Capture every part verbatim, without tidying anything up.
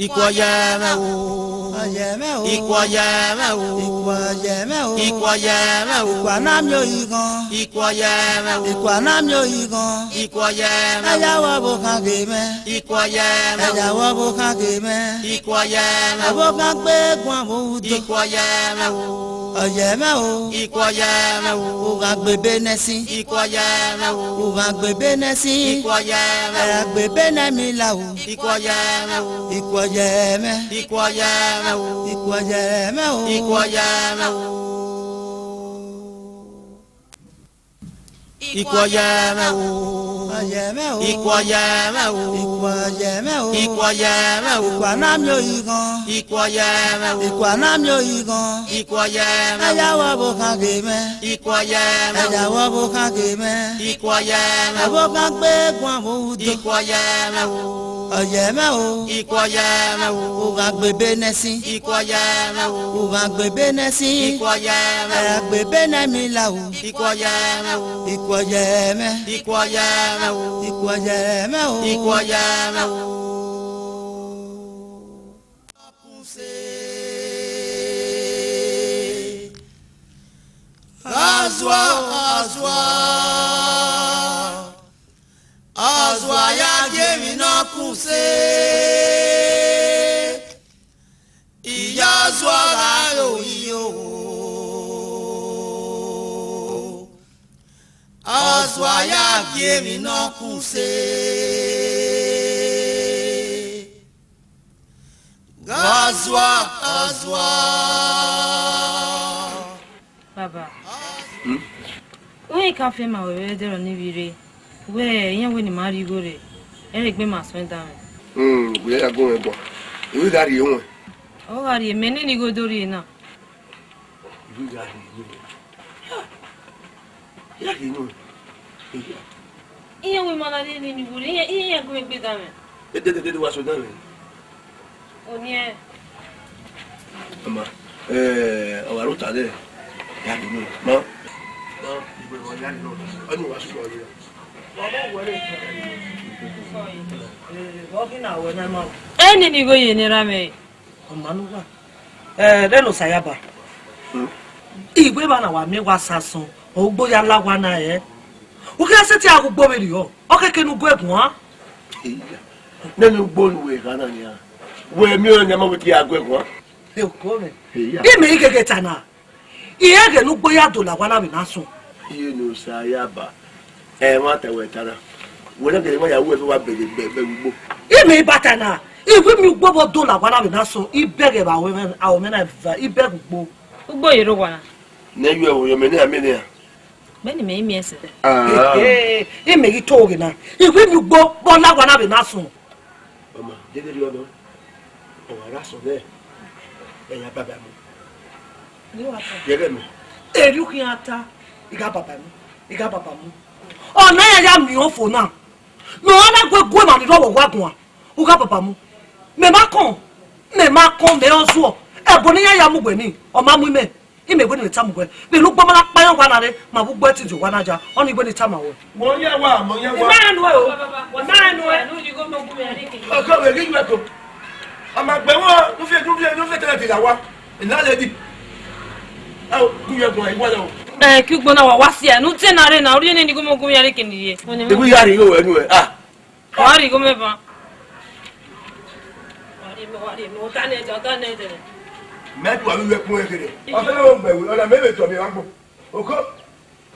Ikhuo ye mwẹ o. Ikhuo ye mwẹ o. Ikhuo ye mwẹ o. Ikhuo ye mwẹ o. Ikhuo na miẹn ohighọn. Ikhuo ye mwẹ o. Ikhuo na miẹn ohighọn. Ikhuo ye mwẹ o. Ẹya wẹ ọvbokhan ghe mwẹ. Ikhuo ye mwẹ o. Ẹya wẹ ọvbokhan ghe mwẹ. Ikhuo ye mwẹ o. Ọvbokhan gbe guan vbe udo. Ikhuo ye mwẹ o. Ọ ye mwẹ o. Ikhuo ye mwẹ o. U gha gbe ebe nẹ sin. Ikhuo ye mwẹ o. U gha gbe ebe nẹ sin. Ikhuo ye mwẹ o. Ẹ gha gbe ebe nẹ emila o. Ikhuo ye mwẹ o. Ikhuo ye mwẹ. Ikhuo ye mwẹ o. Ikhuo ye mwẹ o. Ikhuo ye mwẹ o. Ikhuo ye mwẹ o. Ikhuo ye mwẹ o. Ikhuo ye mwẹ o. Ikhuo ye mwẹ o. Ikhuo na miẹn ohighọn. Ikhuo ye mwẹ o. Ikhuo na miẹn ohighọn. Ikhuo ye mwẹ o. Ẹya wẹ ọvbokhan ghe mwẹ. Ikhuo ye mwẹ o. Ẹya wẹ ọvbokhan ghe mwẹ. Ikhuo ye mwẹ o. Ọvbokhan gbe guan vbe udo. Ikhuo ye mwẹ o. Ọ ye mwẹ o. Ikhuo ye mwẹ o. U gha gbe ebe nẹ sin. Ikhuo ye mwẹ o. U gha gbe ebe nẹ sin. Ikhuo ye mwẹ o. Ẹ gbe ebe nẹ emila o. Ikhuo ye mwẹ o. Ikhuo ye mwẹ. Ikhuo ye mwẹ o. Ikhuo ye mwẹ o. Ikhuo ye mwẹ o. Azua, azua, azua ya gie emwi ne ọ kun se. Iya azua gha ro iyo. Azua ya gie emwi ne ọ kun se. Azua, azua. Baba, Hmm? Uwẹ ka fian ma wẹ vbe ẹdẹrọ ne ivbi rre, wẹ iran wẹ ne ima rhie igho rre, ẹ rhe egbe ma suẹn danmwẹ. Hmm, wẹ ya gu mwẹ guan. Ivbi gha rhie ruẹn. Ọ gha rhie, mẹ nene igho do rhie na. Ivbi gha rhie ruẹn. Ya rhie ruẹn. Iran wẹ ima na rhie nene igho rre, iran, iran gu mwẹ egbe danmwẹ. Dede, dede, wa suẹn danmwẹ. Oniẹn. Ama, eh, ọ gha rre ota dẹ, ya do nọ. Ma. Ọ ni wa sukọ ọre. Ọ ghi na wẹ na ma. Ẹ nene igho ye ne erha mwẹ. Ọ ma ne uwa. Eh, vbene Osayaba. Hmm. Iwẹ emwa na wa miẹn wa sa sọn, ọ ugbo ya la owa na rẹn. U khian sẹtin gha gu ugbo vberriọ, ọ keke ne u gu ẹre guan. Eya. Nene ugbo ne uwẹ gha na nian. Wẹ miẹn ọnii, a ma wẹ te a gu ẹre guan. Ẹ, oko mwẹ. Eya. Imẹ i gheghe ta na. I rẹn ghẹ ne ugbo ya do la owa na vbe na sọn. Iye ne Osayaba. Ẹmwata wẹ ta na. Wẹ na gele wa ya ru ẹfe wa bẹghe bẹghe ugbo. Imẹ i ba ta na. Iwẹ miẹn ugbo vbe ọ do la owa na vbe na sọn, I bẹghe vbe aro mwẹ, aro mwẹ na eva, I bẹghe ugbo. Ugbo ye rre owa na. Ne yu ẹvbo yọ mẹ ne a miẹn ne a. Mẹ ne imẹ i miẹn sẹ. Ah. Ee, imẹ ghi to ghe na. Iwẹ miẹn ugbo vbe ọ la owa na vbe na sọn. Ọma, dede rriọ nọ. Ọ wa ra sọ nẹ, ẹ ya baba mu. Yẹghẹ mẹ. Erriọ u khian ta, I gha baba mu, I gha baba mu. Ọ na ya ya miẹn ofo na. Ne ọ na gu gu emwa ni rre ọvbokhan guan, u gha baba mu. Mẹ ma kọn, mẹ ma kọn, mẹ ọ zuọ. Ẹbo ne iran ya mu wẹ ni, ọ ma mu imẹ. Imẹ wẹ ne mẹ tama uwẹ, vbene ugbo ma na kpa iran owa na rre, ma vbe ugbo ẹtin die owa na ya, ọnii wẹ ne I tama ruẹ. Mọ ya wa, mọ ya wa. I ma rẹn nuẹ o, I ma rẹn nuẹ. Ọkọ mwẹ ghi yuẹ ko. A ma gbẹ wọn, ne u fi, ne u fi, ne u fi tenant ya wa. Landlady. A o, gu yẹ guan, I wa ya o. Ẹ, ke ugbo na wa, wa si a, ne u te na rre na, u rhie nene igho mẹ gu yare kene ye. Ewu ya rhie igho ẹnu ẹ. Ah. Wa rhie igho mẹ ban. Wa rhie mẹ, wa rhie mẹ, ọ ta nẹ ẹdẹ, ọ ta nẹ ẹdẹ. Mẹ tu avbe ivbi ẹkun ẹkẹrẹ. Ọ fẹnẹ vbe gbe ẹvbo, ọ na mẹ vbe tọ mẹ vbe agbọn. Oko,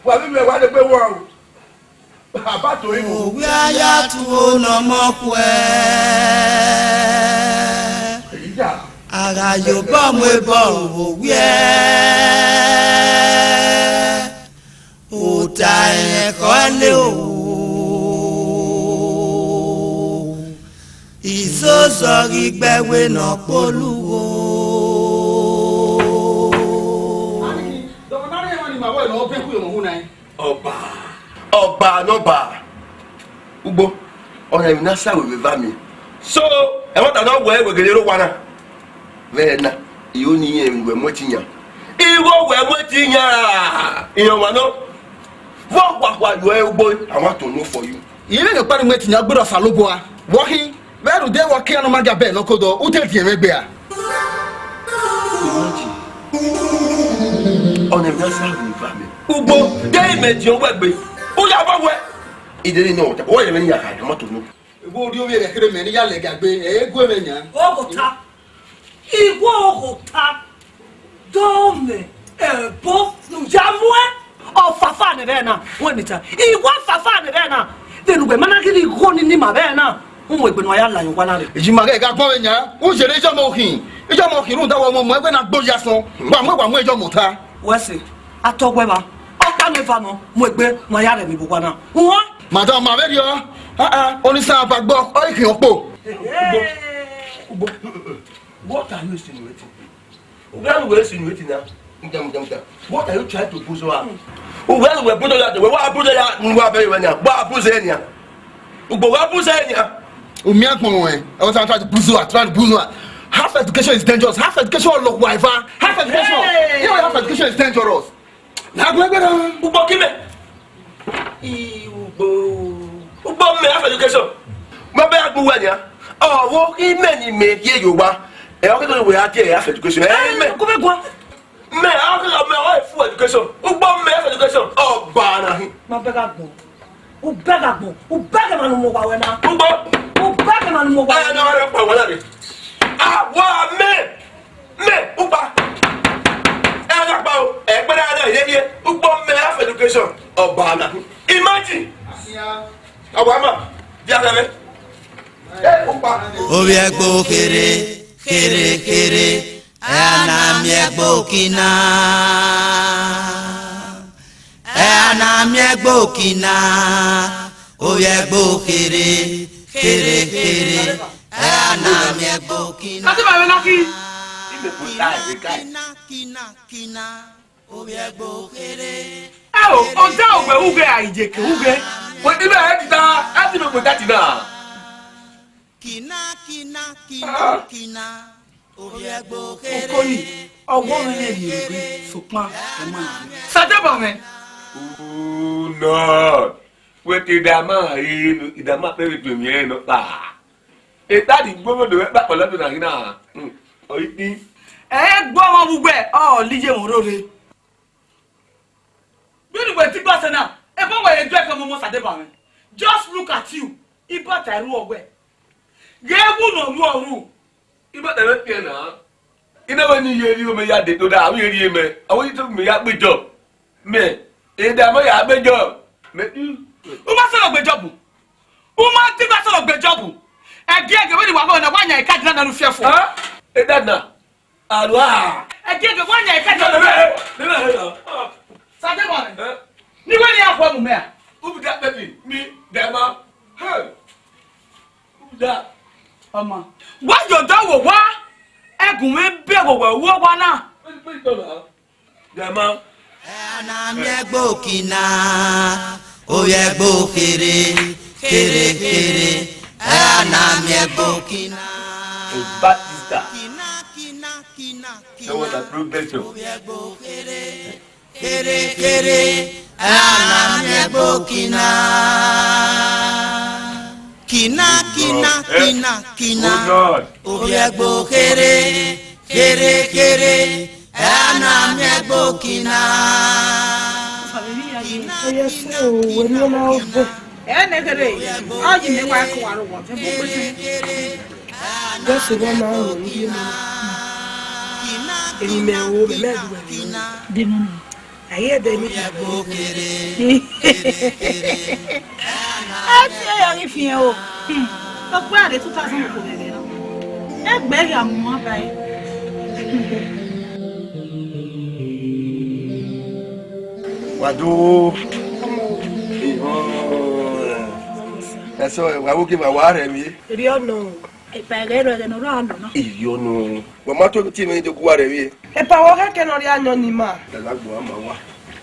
wa vbe ivbi ẹwa degbe wan o. Aba to iro. Owiẹ a ya tuo ne ọmọ khuẹ. Eya. A gha ye obọ mu ebọ owiẹ. Ota ẹnrẹn khọ le o, izozọ ghi gbe ẹwe ne ọ kpolugho. Ọba, ọba ne ọba, ugbo, ọna emwi ne a sa wẹ vbe eva miẹn. So, ẹmwata ne ọ wẹ wẹ gele rre owa na. Vbe ẹna, I ho ne irẹn emwi wẹ mu ẹtin yan. Igho wẹ mu ẹtin yan ra? Iran wa nọ. Vbe ọ khuakhua yọ ẹre ugbo, I want to know for you. I re ne ọkpa ni mu ẹtin yan, gbẹdẹ Osanobua. Vbe ọ khin? Vbe rhunmwuda ẹvbo ọkian ne ọ ma gia bẹghe ne ọ ke odọ, u te diẹn mwẹ egbe ra? Imagine. Ọna emwi ne a sa vbe eva mẹ. Ugbo, de imẹ diọn wẹ egbe. U ya vbọ wẹ. Ideri nọ, wẹ yẹ mwẹ ni ya kha, ma to nu. Vbe orhiọn ovbi ẹghẹ kherhe mẹ ne I ya lẹ ga gbe, ẹ i gu mwẹ yan. Oghota. Igho oghota. Dọmẹ, ẹbo, ne u ya muẹn. Ọfafa ne ẹre na, wẹ ne ta. Igho ọfafa ne ẹre na. Vbene uwẹ ma na ghi rhie igho ni ni ima vbe na. U mu egbe ne uwa ya la yan owa na rre. Ejima ghẹ gha gbọnmwẹ yan. U yere iyọmọ okhin. Iyọmọ okhin rhunmwuda wẹ ọmọ muẹn wẹ na gbe oya sọn. Wa muẹn, wa muẹn iyọmọ ota. Wẹ sẹ, a tọ wẹ vba. Ọ kpa mwẹ eva nọ, mu egbe ne uwa ya rhie emwi vbe owa na. Uwan. Madam, ma vberriọ. Ah, ah, oni sa ba gbọ, ọ i khian okpo. Ugbo, ugbo, what are you insinuating? Ugbo, what are you insinuating now? Muda, muda, muda. What are you trying to buzo am? Ugbo, what buzo ya, what buzo ya, what buzo ya? Ugbo, what buzo ya? Umi agbọn wẹ, I was trying to buzo, trying to buzo. Half education is dangerous. Half education all of wife. Half education. Hey! You know, half education is dangerous. Na gun egbe na. Ugbo kime. Ugbo. Ugbo mẹ half education. Mo bẹ agbu wẹ nia. Ọ wo imẹ ni mẹ ye yo wa. Ẹ ọ kẹtọ wẹ a tie half education. Ẹ mẹ. Ku be gua. Mẹ ọ kẹtọ mẹ ọ full education. Ugbo mẹ half education. Ọ ba na hin. Ma bẹ gha gbọn. U bẹghe agbọn, u bẹghe emwa ne u mu owa ruẹ na. Ugbo. U bẹghe emwa ne u mu owa ruẹ na. Ẹ na wa kpa wa na re. A wa mẹ. Mẹ, ugba. Ẹ na kpa o, ẹ gbẹdẹ na ye ye. Ugbo mẹ half education. Ọba na. Imagine. Awa ma. Dia lẹ. Ẹ ugba. Ovbi ẹgbo kherhe, kherhe, kherhe. Ẹ a na miẹn ẹgbo kina. Ẹ a na miẹn ẹgbo kina, ovbi ẹgbo kherhe, kherhe, kherhe. Ẹ a na miẹn ẹgbo kina. Kati ma vbe na ki. Kina, kina, kina, kina, ovbi ẹgbo kherhe. Ẹ o, ọda owẹ ughe a ije ke ughe. Wẹ ti bẹ ẹ ti ta, ẹ ti bẹ wẹ ta ti na. Kina, kina, kina, kina. Okoni, ọ wọrọ iye rhie egbe, sokpan ọ ma rre. Sadeba mwẹ. Una, wẹ te idama re, idama pẹ vbe tuẹ miẹn nọ kpa. Eta ni gbọmọ do vbe kpakpọ lọdọ na ghi na, ọ i kpi. Ẹ gbọmọ vbe ugbẹ, ọ lẹ iye mwẹ rore. Vbene uwẹ te igba sẹ na, ebo wẹ ye du ẹfe ọmọmọ Sadeba mwẹ. Just look at you, ibata ẹrhu ọwẹ. Ghẹ wu ne ọ ru ọ ru. Ibata ẹmwẹ fian na. I na wẹ ne I ye rhie ome ya de to da, avbe ye rhie mẹ. Avbe yi to mẹ ya gbe Job. Mẹ, e da mẹ ya gbe Job. Mẹ, u ma sọlọ gbe Job. U ma te igba sọlọ gbe Job. Ẹgiẹgiẹ vbene wa vọ na, wa yan ika dina na ne u fiẹfo. Ha? E da na. Alua. Ẹgiẹgiẹ wa yan ika dina. Nene, nene, nene. Sadeba. Eh? Ni wẹ ne ya khuẹ mu mẹ a? Ubuda baby, mi, Dema. Hey. Ubuda. Ọma. Wa yo do wo wa. Ẹgun mwẹ bẹ wo wẹ wo wa na. Wait, wait, Dema. Ẹ a na miẹn ẹgbo kina, ovbi ẹgbo kherhe, kherhe, kherhe. Ẹ a na miẹn ẹgbo kina. Batista. Kina, kina, kina, kina. Ẹ wọ na progression. Ovbi ẹgbo kherhe. Kherhe, kherhe, ẹ a na miẹn ẹgbo kina. Kina, kina, kina, kina. Ovbi ẹgbo kherhe, kherhe, kherhe, ẹ a na miẹn ẹgbo kina. Kina, kina, kina. Ẹ nẹ kherhe, ọ yi ne wa kọ wa ro wọ, ẹ bu gbe. Jọsi vbe ọna ọrọre ivbi emu. Emwi mẹ ro, mẹ mẹ ru ẹmwẹ. Dinu ni. Aye ẹdẹ ni. Ẹ tie ya ghi fian o. Hmm. Ọkpẹ a de two thousand okhuo vbe ẹghẹ na. Egbe gha mu ba ẹre. Wa do. Ihọn. Ẹsọ, wa wo ke ma wa rẹ mi. Erriọ nọ. Epa ẹghẹ rẹ ẹghẹ ne ọ rre alọ na. Erriọ nọ. Wa ma to tie mwẹ do gu wa rẹ vbe. Epa wọ khẹke ne ọ rhie ayọn ni ma. Ẹlagbo a ma wa.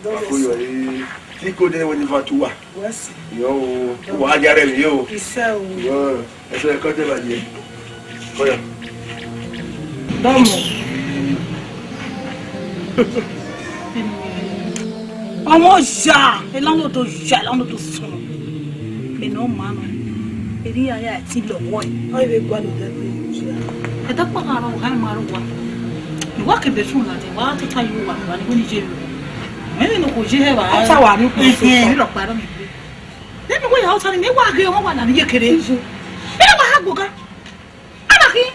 Wa ko yọ re. Ti ko de wẹ ni va tu wa. Wẹ si. Yọ o. Wa dia rẹ mi yo. Isẹ o. Yọ. Ẹsẹ ẹkọ te ba ye. Ko yọ. Dọmọ. Ọmọ ya, elan no do ya, elan no do sọn. Mẹ ne ọ ma nọ. Erriọ ya ẹtin lọghọe. Ọ i vbe gualọ odẹ vbe ru ya. Ẹdẹ ọkpa gha rrọọ, ọ gha ma rre owa. I wa ke bedroom ladian, wa tota ye uwa, wa ni wẹ ne I ye vbe. Mẹ vbe ne okhuo ye hẹ vba. Ọ ta wa ni okhuo so. Ehe, ne rhọkpa rrọọ mẹ gbe. Vbene uwa ya ota ni, mẹ wa ghe ọmwa wa na ni ye kere. Ije. Ẹ wa ha gboga. Ana khin.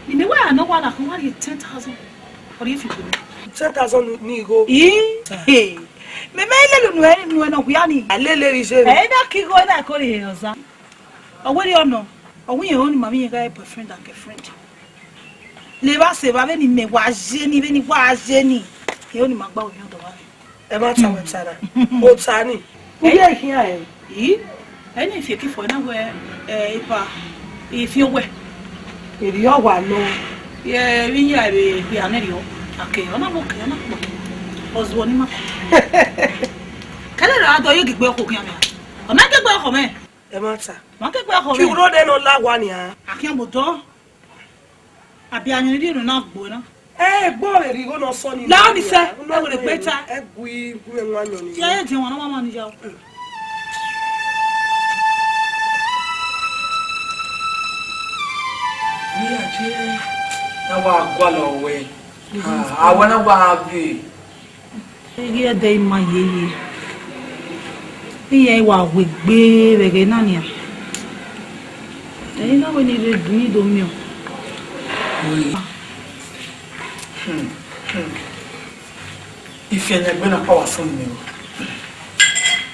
Ni mẹ wa ya nọ wa na khin, wa rhie ten thousand. Ọ rhie fi gbe. Ten thousand ni igho. Ii. Mẹ mẹ lele unu ẹ, unu ẹ nọ wia ni. A lele vbe iye. Ẹ na ke igho na ko rhie ọza. Ọ wẹrẹ ọ nọ, ọ wẹ irẹn ọnii ma vbe irẹn gha boyfriend and girlfriend. Levba sẹ evba vbene imẹ wa ye ni, vbene I wa ye ni, irẹn ọnii ma gba ohiẹn ọdọ vbe. Ẹ ma ta wẹ ta na. Ota ni. Uye khian ẹ. I, ẹ na fi eke fo na wẹ, ẹ, epa, efian wẹ. Erriọ wa nọ. Ye vbe iye vbe, vbe anẹ rriọ. Ake, ọ na mo ke, ọ na kpọ. Ọ zuọ ni ma. Kẹdẹ ra dọ ye gigbe ọkọ khian mẹ. Ọ na gigbe ọkọ mẹ. Ẹ ma ta. Ma ke gbe ọkọ mẹ. Ki uro de nọ la wa nian. Akhian mo dọ. Abi ayọn rhie ne na gbo na. Ẹ gbo vbe rhie igho ne ọ sọ ni. La ni sẹ, ẹ wẹ gbe ta. Ẹ gui gu ẹmwẹ ayọn ni. Ya ye diẹn wan na ma ma ni ya o. Iye aje na wa gualọ wẹ. Ah, a wa na wa vbe. Eghi ẹdẹ ima yeye, iran wa wegbe vbe ẹghẹ na nian. Ẹre na wẹ ne I rre gun do miẹn. Oi. Hmm, hmm. Ifian ne egbe na pa wa sunu mẹ o.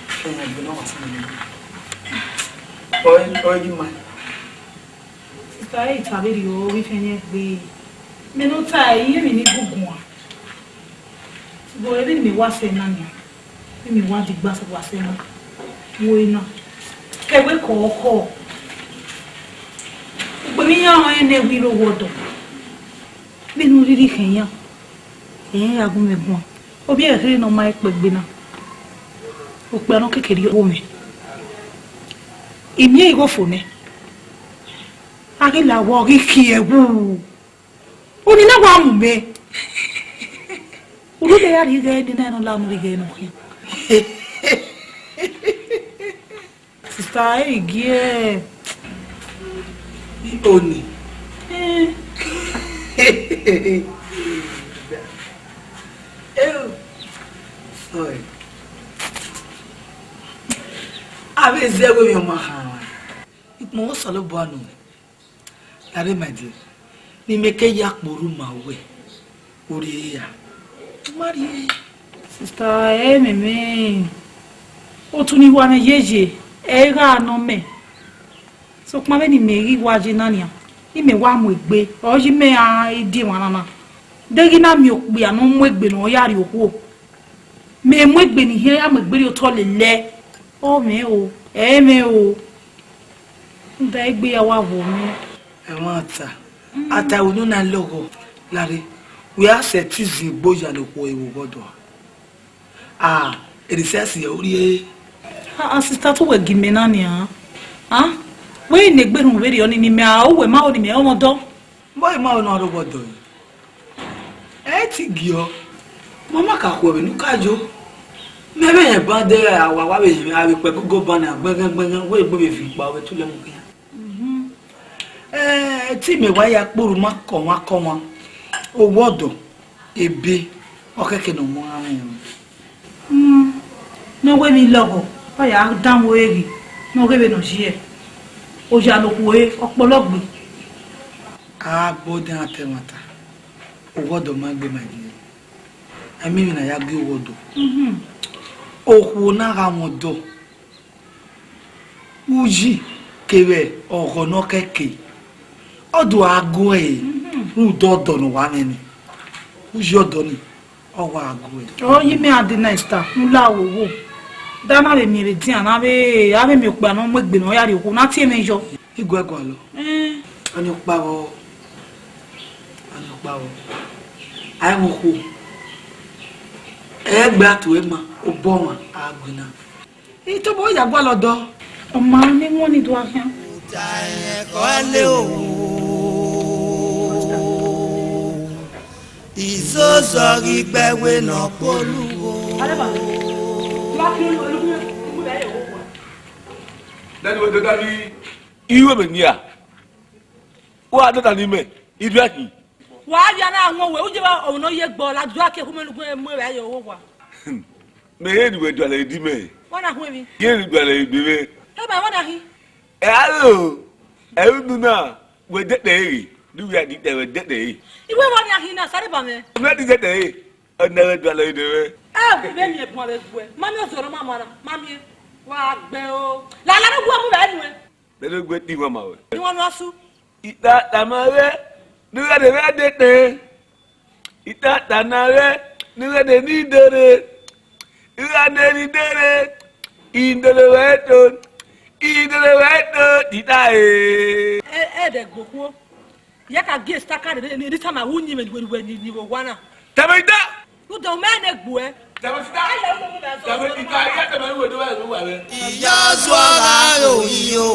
Ifian ne egbe na wa sunu mẹ o. Oi, oi, you man. Sista, ẹ i ta vberriọ, ọ ghi fian yan egbe. Mẹ ne ọ ta, I ye emwi ne I gu guan. Sokpan vbene imẹ wa sẹ na nian, vbene imẹ wa digba sẹ wa sẹ na, wo na, ke ẹwe ke ọkhọ. Ukpẹ mwẹ iran rẹn ne ẹvbo rre owa ọdọ, vbene u rhirhi khẹ iran, ẹ i ra gu mwẹ guan. Ovbi ẹre kherhe ne ọ ma kpẹ egbe na, okpia ne ọ keke rhie ọghe mwẹ. I miẹn igho fo nẹ, a ghi la owa, ọ ghi khiẹ wu. Oni na wa mu mẹ. Unu lẹ ya rhie ighẹ ne na nọ la unu rhie ighẹ nọ khian. Sista, ẹ i giẹ. Oni. Eh. Eo. Sorry. Avbe zẹ wẹ emwi ọma khan. Ikpọnmwẹ Osanobua nọ. Lare, my dear, ne imẹ ke ya kpe orhu ma wẹ, u rhie ra? U ma rhie. Sista, ẹ mẹ mẹ, otu ne I wa mwẹ yeye, ẹ i gha nọ mẹ. Sokpan vbene imẹ ghi wa ye na nian, imẹ wa mu egbe, ọ ye imẹ a i die emwa na na. Deghẹ I na miẹn okpia ne ọ mu egbe ne ọ ya rrie okhuo. Mẹ mu egbe ne I khian ya mu egbe rrie otọ lele. Ọ mwẹ o, ẹ mwẹ o. Rhunmwuda egbe ya wa vọ mwẹ. Ẹmwata, a ta ẹvbo ne u na lọghọ lare, wẹ a sẹtin zin egbe oya ne okhuo vbe owa ọdọ. A, recess yẹ u rhie. A, a, sista, te uwẹ gi mẹ na nian. A, wẹ i ne egbe rhunmwuda vberriọ ni, ne imẹ a, uwẹ ma ho ne imẹ ọmọ ọdọ. Mọ ima ọna rre owa ọdọ. Ẹ i ti giọ, ma ma ka khuẹ vbene u ka yo. Mẹ vbe rẹn ban de, a wa wa vbe yẹn, a vbe kpẹ gogo ban na gbẹngẹn gbẹngẹn, wẹ egbe vbe fi kpa, ọ vbe tulẹ mu khian. Ẹ, te imẹ wa ya kpe orhu ma kọmwa kọmwa, owa ọdọ, ebe, ọ khẹke ne ọ mu gha mwẹ. Hmm, ne ọ wẹ emwi lọghọ, ọ ya danmwẹ oreghe ne ọ ghe vbene ọ ye. Oya ne okhuo re, ọ kpọlọ gbe. A gbe ọdẹ na ta ẹmwata, owa ọdọ ma gbe ma ye. A miẹn emwi ne a ya gie owa ọdọ. Mhm. Okhuo na gha mwẹ ọdọ, uyi kevbe ọghọ ne ọ kẹke, ọ do gha gu ẹre, rhunmwuda ọdọ ne uwa mwẹ ni, uyi ọdọ ni, ọ wa gu ẹre. Ọ ye imẹ a de na Esther, u la wo wo. Da na vbe miẹn vbe edian, na vbe, a vbe miẹn okpia ne ọ mu egbe ne ọ ya rrie okhuo, na tie mwẹ yọ. I guẹ gualọ. Ẹn. Ọni ọkpa vbọ, ọni ọkpa vbọ. A i mwẹ okhuo. Ẹ i gbe a tu ẹre ma, obọ ọmwa a gbe na. Itobo ya gualọ dọ. Ọ ma ne wọn ni do a khian. Uta ẹkọ le o. Izozo ghi gbe ẹwe ne ọ kpolu o. Daddy, daddy. Iwe mẹ nia. Wa dọta ni mẹ, I do ẹki. Wa ya na wọn wẹ, u ye vbe ọmọ ne ọ ye gbe ọ, la do ẹki khu mẹ ne u gu mu ẹvbo ye owa. Mẹ he ni wẹ dualẹ edi mẹ. Wa na hu emwi. Ye ni dualẹ egbe mwẹ. Tama wa na hi. Ẹ aro, ẹ unu na, wẹ dẹtẹ re, ne u ya di tẹ wẹ dẹtẹ re. Iwe wa ni a hi na, sare ba mwẹ. Mẹ di dẹtẹ re, ọna wẹ dualẹ edi mwẹ. Ẹ, vbe miẹn ebuan vbe gbuẹ, ma miẹn ozọrọ ma ma na, ma miẹn. Wa gbẹ o. La la ne gu mu vbe nuẹ. Vbe ne gu ti wan ma wẹ. Ni wan nu asu. Itata ma ghẹ, ne u ghẹ de vbe dẹtẹ. Itata na ghẹ, ne u ghẹ de ni dore. U gha de ni dore. I dore wẹ to. I dore wẹ to, tita e. Ẹ, ẹ dẹ gbe okhuo. Ya ka gie stakare ne, ne, ne tama wu yin mwẹ, ni wẹ, ni wẹ, ni, ni wẹ owa na. Tama ita. Rhunmwuda, u mẹ ne gbuẹ. Tama ita. Tama ita, ya tama ru do wa ru wa wẹ. Iya zua gha ro iyo.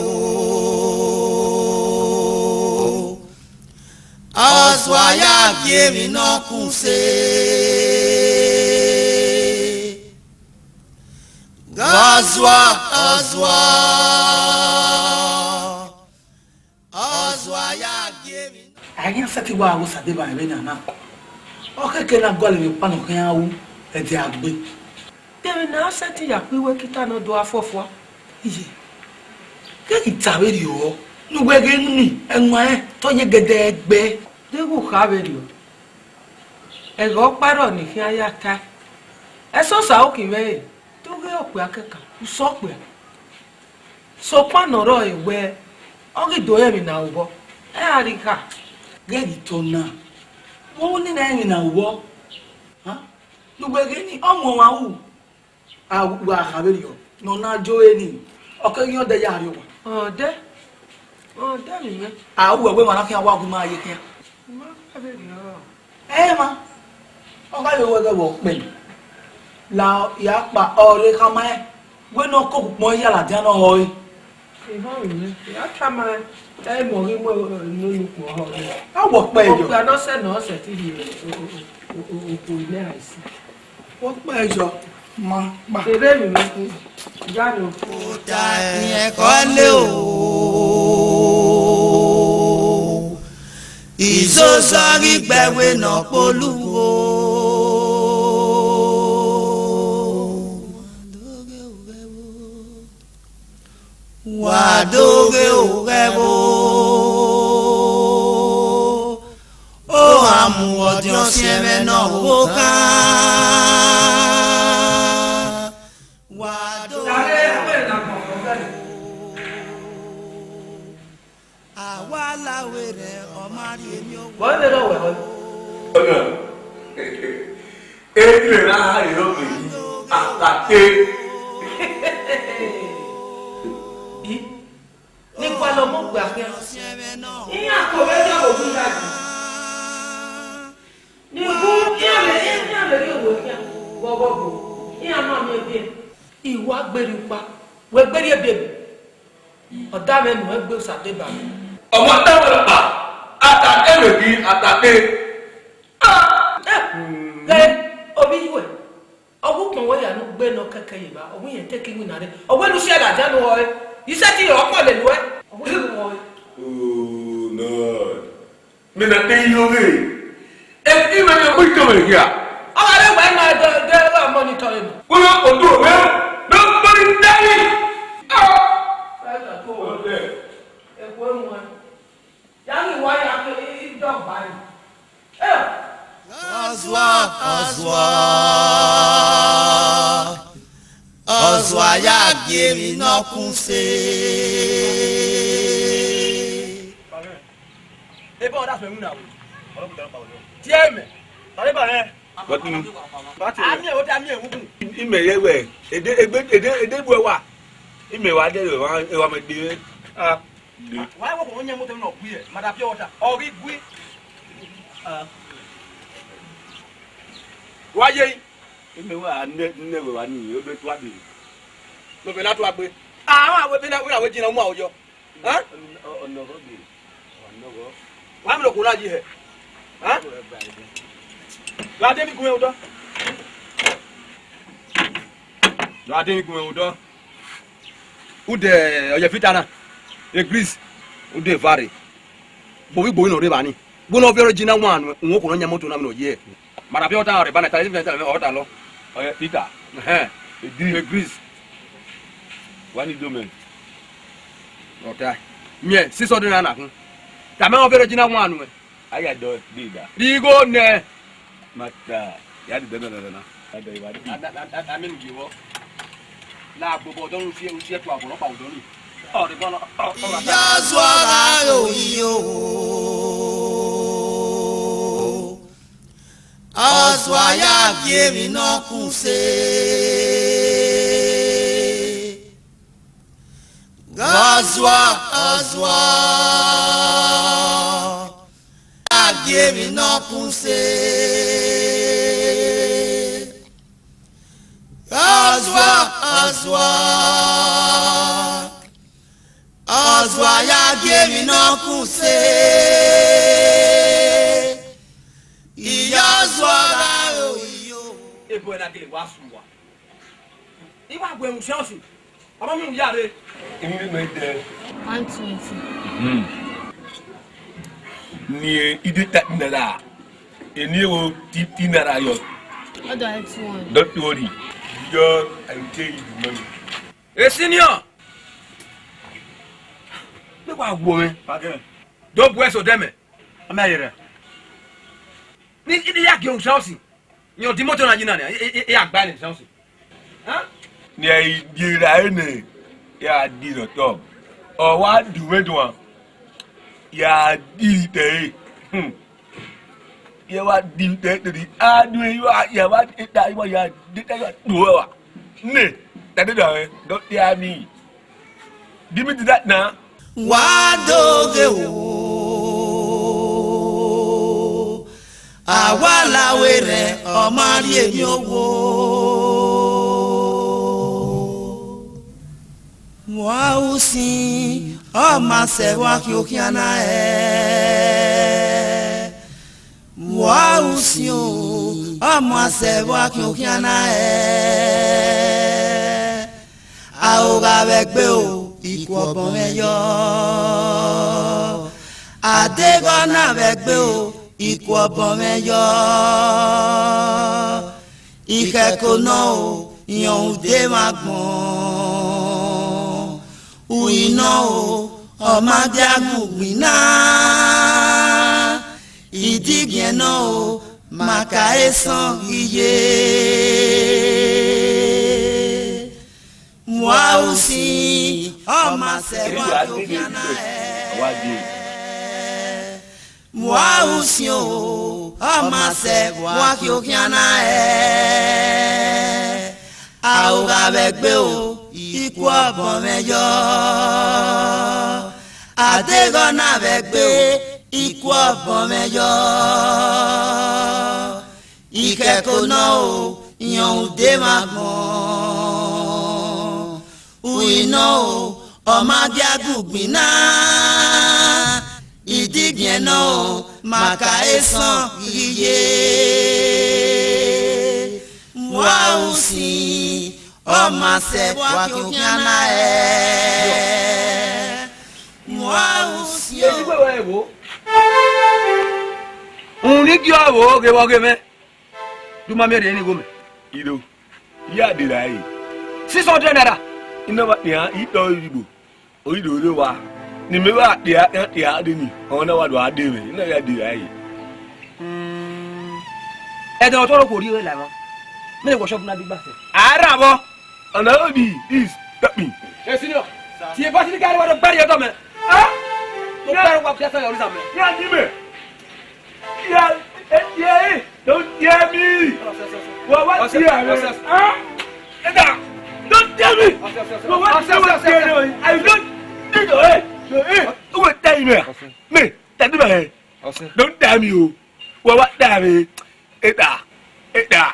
Ọzua ya gie emwi ne ọ kun se. Ọzua, ọzua. Ọzua ya gie emwi. A i ghi sẹtin wa gha Osadeba vbe na na. Ọ khẹke na gualọ emwi ọkpa ne ọ khian ru ẹdẹ a gbe. De emwi ne a sẹtin ya kpe iwe kita ne ọ do gha fuọfua? Iye, ghẹ ghi ta vberriọ, ne uwẹ ghe ni, ẹwaẹn te ọ ye gẹdẹgbẹ. Deghẹ u kha vberriọ, ẹghẹ ọkpa rrọọ ne I khian ya tae. Ẹsosa okhin mwẹ re, te u ghe okpia kẹkan, u sẹ okpia. Sokpan ne ọ rrọọ wẹẹ, ọ ghi do rẹn emwi ne a ru obọ, ẹ ra rri kha. Ghẹ ghi tọ na, vbe u ni na rẹn emwi ne a ru obọ? Ha? Ne uwẹ ghe ni, ọ mu ọmwa ru, a wa kha vberriọ, ne ọ na jo ẹre ni, ọ keghi rẹn ọdẹ ya rrie owa. Ọdẹ, ọdẹ vbe mwẹ. A ru ẹvbo emwa na khian wa gu ima ye khian. Ma kha vberriọ. Ẹ ma, ọ gha vbe wẹ ghẹ vbe ọkpẹn, la ya kpa ọre khama ẹn, wẹ ne ọ koko ukpọn ya ladian ne ọ họe. Ihọnmwẹ, ya tama ẹn, ẹ mọ ghi mu unu ukpọn họe. A wọ ọkpẹn yọ. Ọkpẹn ne ọ sẹ ne ọ sẹ ti rhie okhuo ne a si. Wọ kpẹ yọ, ma kpa. Ere mi, ya ni o. Ota ẹkọ le o. Izoza ghi gbe ẹvbo ne ọ kpolu o. Wa do ghe oghẹvbo, ohan mu ọdiọn siẹn mwẹ ne ọ vbe okhan. Wa do ghe oghẹvbo. A wa la werriẹ, ọ ma rhie emiowa. Bọ vbe rọ wẹ họe? Ọna, e lẹ ra ha rhie ọghe yi, a ta te. I, ne I gualọ mu okpia khian, iran ke ovbi ẹdẹ vbe owa iran yi. Ne I gu iran vbe, iran vbe rhie owa khian, vbe ọghọghọ, iran ma miẹn biẹ. I wa gberriẹ ukpa, wẹ gberriẹ biẹ. Ọ da mwẹ nuẹn gbe Osadeba. Ọmwa da mwẹ rhọkpa, a ta te vbe ghi, a ta te. Ah! Eh, ghẹ, ovbi iwẹ, ọ gu ukpọn wẹ ya ne u gbe ne ọ kẹkẹ ye evba, ọ wẹ irẹn te ke iwinna rre. Ọ wẹ ne u si ẹe ladian ne u họe, I sẹtin rhie ọkpọn lele uẹ. Ọ wẹ ne u họe. Oh, no. Mẹ na te yo ghe. Ẹ i mwẹ ne ọ gbe ikẹmwẹ hia. Ọ gha re wẹ ma de, de, de monitor emu. Wẹ ma kpọtu mwẹ, nobody tell me. Ah! Ẹ na to wẹ. Ẹ kue mu ẹ. Ya ghi wa ya ke i, i dọgba yi. Eh! Ọzua, ọzua, ọzua ya gie emwi ne ọ kun se. Ebe ọ da fẹ mu na wo. Tie mẹ. Tare ba rẹ. Bọtinu. Ami ẹvbo da mi ẹvbo gun. Imẹ yẹ wẹ, ede, egbe, ede, ede bu ẹwa. Imẹ wa dẹ ẹwa, ẹwa mẹ de. Ah. Wa wo ko nya moto nọ gui ẹ, ma da pure water. Ọ ghi gui. Ah. Wa ye. Ime wa ne, ne we wa ni, o be tua bi. No be na tua gbe. Ah, wa we be na, we na we jina mu a oyọ. Hẹn? Ọ, ọ, ọ nọghọ gbe. Ọ nọghọ. Wa mi ro ko na yi hẹ. Hẹn? Wa de mi gun odọ. Wa de mi gun odọ. Ude ọyẹ fita na. Egris, u de vare. Gbovi gbovi ne ọ rre evba ni. Gbe ne ọ viọ original one, uwẹ okhuo ne ọ yan moto na vbe ne ọ ye. Ma da viọ ọta ọre ba na ta, ivẹ ta ọta lọ. Ọre Peter. Ẹhẹn. Egris. Egris. Wa ni do mẹ. Ọta. Miẹn, six hundred naira na khin. Tama ọ viọ original one nuẹn. A ya dọ de da. Righo nẹ. Mata, ya di dẹnẹ dẹnẹ na. A dọ iwa di. A, a, a, a, a mẹ nu ye vbọ. Na gbobọ ọdọ nu tie, tie tu abọ nọkpa odọ ni. Ọ de bọ nọ, ọ, ọ, ọ, Iya zua gha ro iyo. Ọ zua ya gie emwi ne ọ kun se. Gha zua, gha zua, a gie emwi ne ọ kun se. Gha zua, gha zua, gha zua ya gie emwi ne ọ kun se. Iya zua gha ro iyo. Ebo ẹre na gele wa sua. I wa gu ẹmwẹ usian ọsi, ọ ma miẹn ya rre. Emwi ne mẹ dẹ. One twenty. Hmm. Ni ide ta naira. Eni ewo ti, ti naira yọ. Ọdọ ẹ two hundred. Don't worry. Yo, I will tell you the money. Hey, senior! Mẹ wa wo mwẹ. Pardon. Do bu ẹse odẹ mẹ. Ọ ma yere. Ni, ni ya gie usian ọsi. Yẹn ọ di moto na yi na nia, e, e, e, a gba ẹre ne Samson. Hẹn? Ne a i die ra ẹre nẹ, ya di rẹ otọ. Ọ wa du mwẹ duan, ya di te ẹre. Hmm. Ya wa di te ẹre, a du ẹre, ya wa da, ya de ta, ya do ẹre wa. Nẹ, ta de da mwẹ, dọ tia mi. Give me that now. Wa do ghe o, a wa la werriẹ, ọ ma rhie emwi owo. Wa usin, ọ ma sẹ vbe khian okhian na hẹ. Wa usin o, ọ ma sẹ vbe khian okhian na hẹ. A ho gha vbe gbe o, ikun ọbọn mwẹ yọ. A deghẹ ọ na vbe gbe o, ikun ọbọn mwẹ yọ. Ikhẹko nọ o, irẹn ude mwa gbọn. Uhi nọ o, ọ ma dia gu ugbin na. Idigiẹn nọ o, ma ka esan ghi ye. Wa usin, ọ ma sẹ vbe khian okhian na hẹ. Wa usin o, ọ ma sẹ vbe khian okhian na hẹ. A ho gha vbe gbe o, ikun ọbọn mwẹ yọ. A deghẹ ọ na vbe gbe, ikun ọbọn mwẹ yọ. Ikhẹko nọ o, irẹn ude mwa gbọn. Uhi nọ o, ọ ma dia gu ugbin na. Idigiẹn nọ o, ma ka esan ghi ye. Wa usin, ọ ma sẹ vbe khian okhian na hẹ. Wa usin. Edigbo wa evo. Uhunmwu ne I gie ọvbo ghe vbe ọghe mwẹ. Du ma miẹn rhie ne igho mẹ. Iro, I ya de ra ẹre. Six hundred naira. I na wa kpian, I tọ Oyibo. Oyibo rre owa. Ne imẹ wa kpia, iran kpia de ni, ọ na wa do a de mwẹ, I na ya de ra ẹre. Hmm. Ẹdẹ ọtọ ro kò rí rẹ la ẹmwa. Mẹ ne workshop na bi gba fẹ. A ra vbọ. Ọna ro di, this, stop me. Hey, senior. Tie basi ni ka wa do gbẹrriẹ otọ mẹ. Ah? Mo gbẹrriẹ wa biẹ sẹ yọ rizan mẹ. Ya di mẹ. Yeah, eh, yeah, eh, don't tell me. Wa wa tell me. Ah? Eda, don't tell me. Wa wa tell me. I don't need to, eh, eh, who will tell me? Me, tell me, eh. Don't tell me, oh. Wa wa tell me. Eda, eda,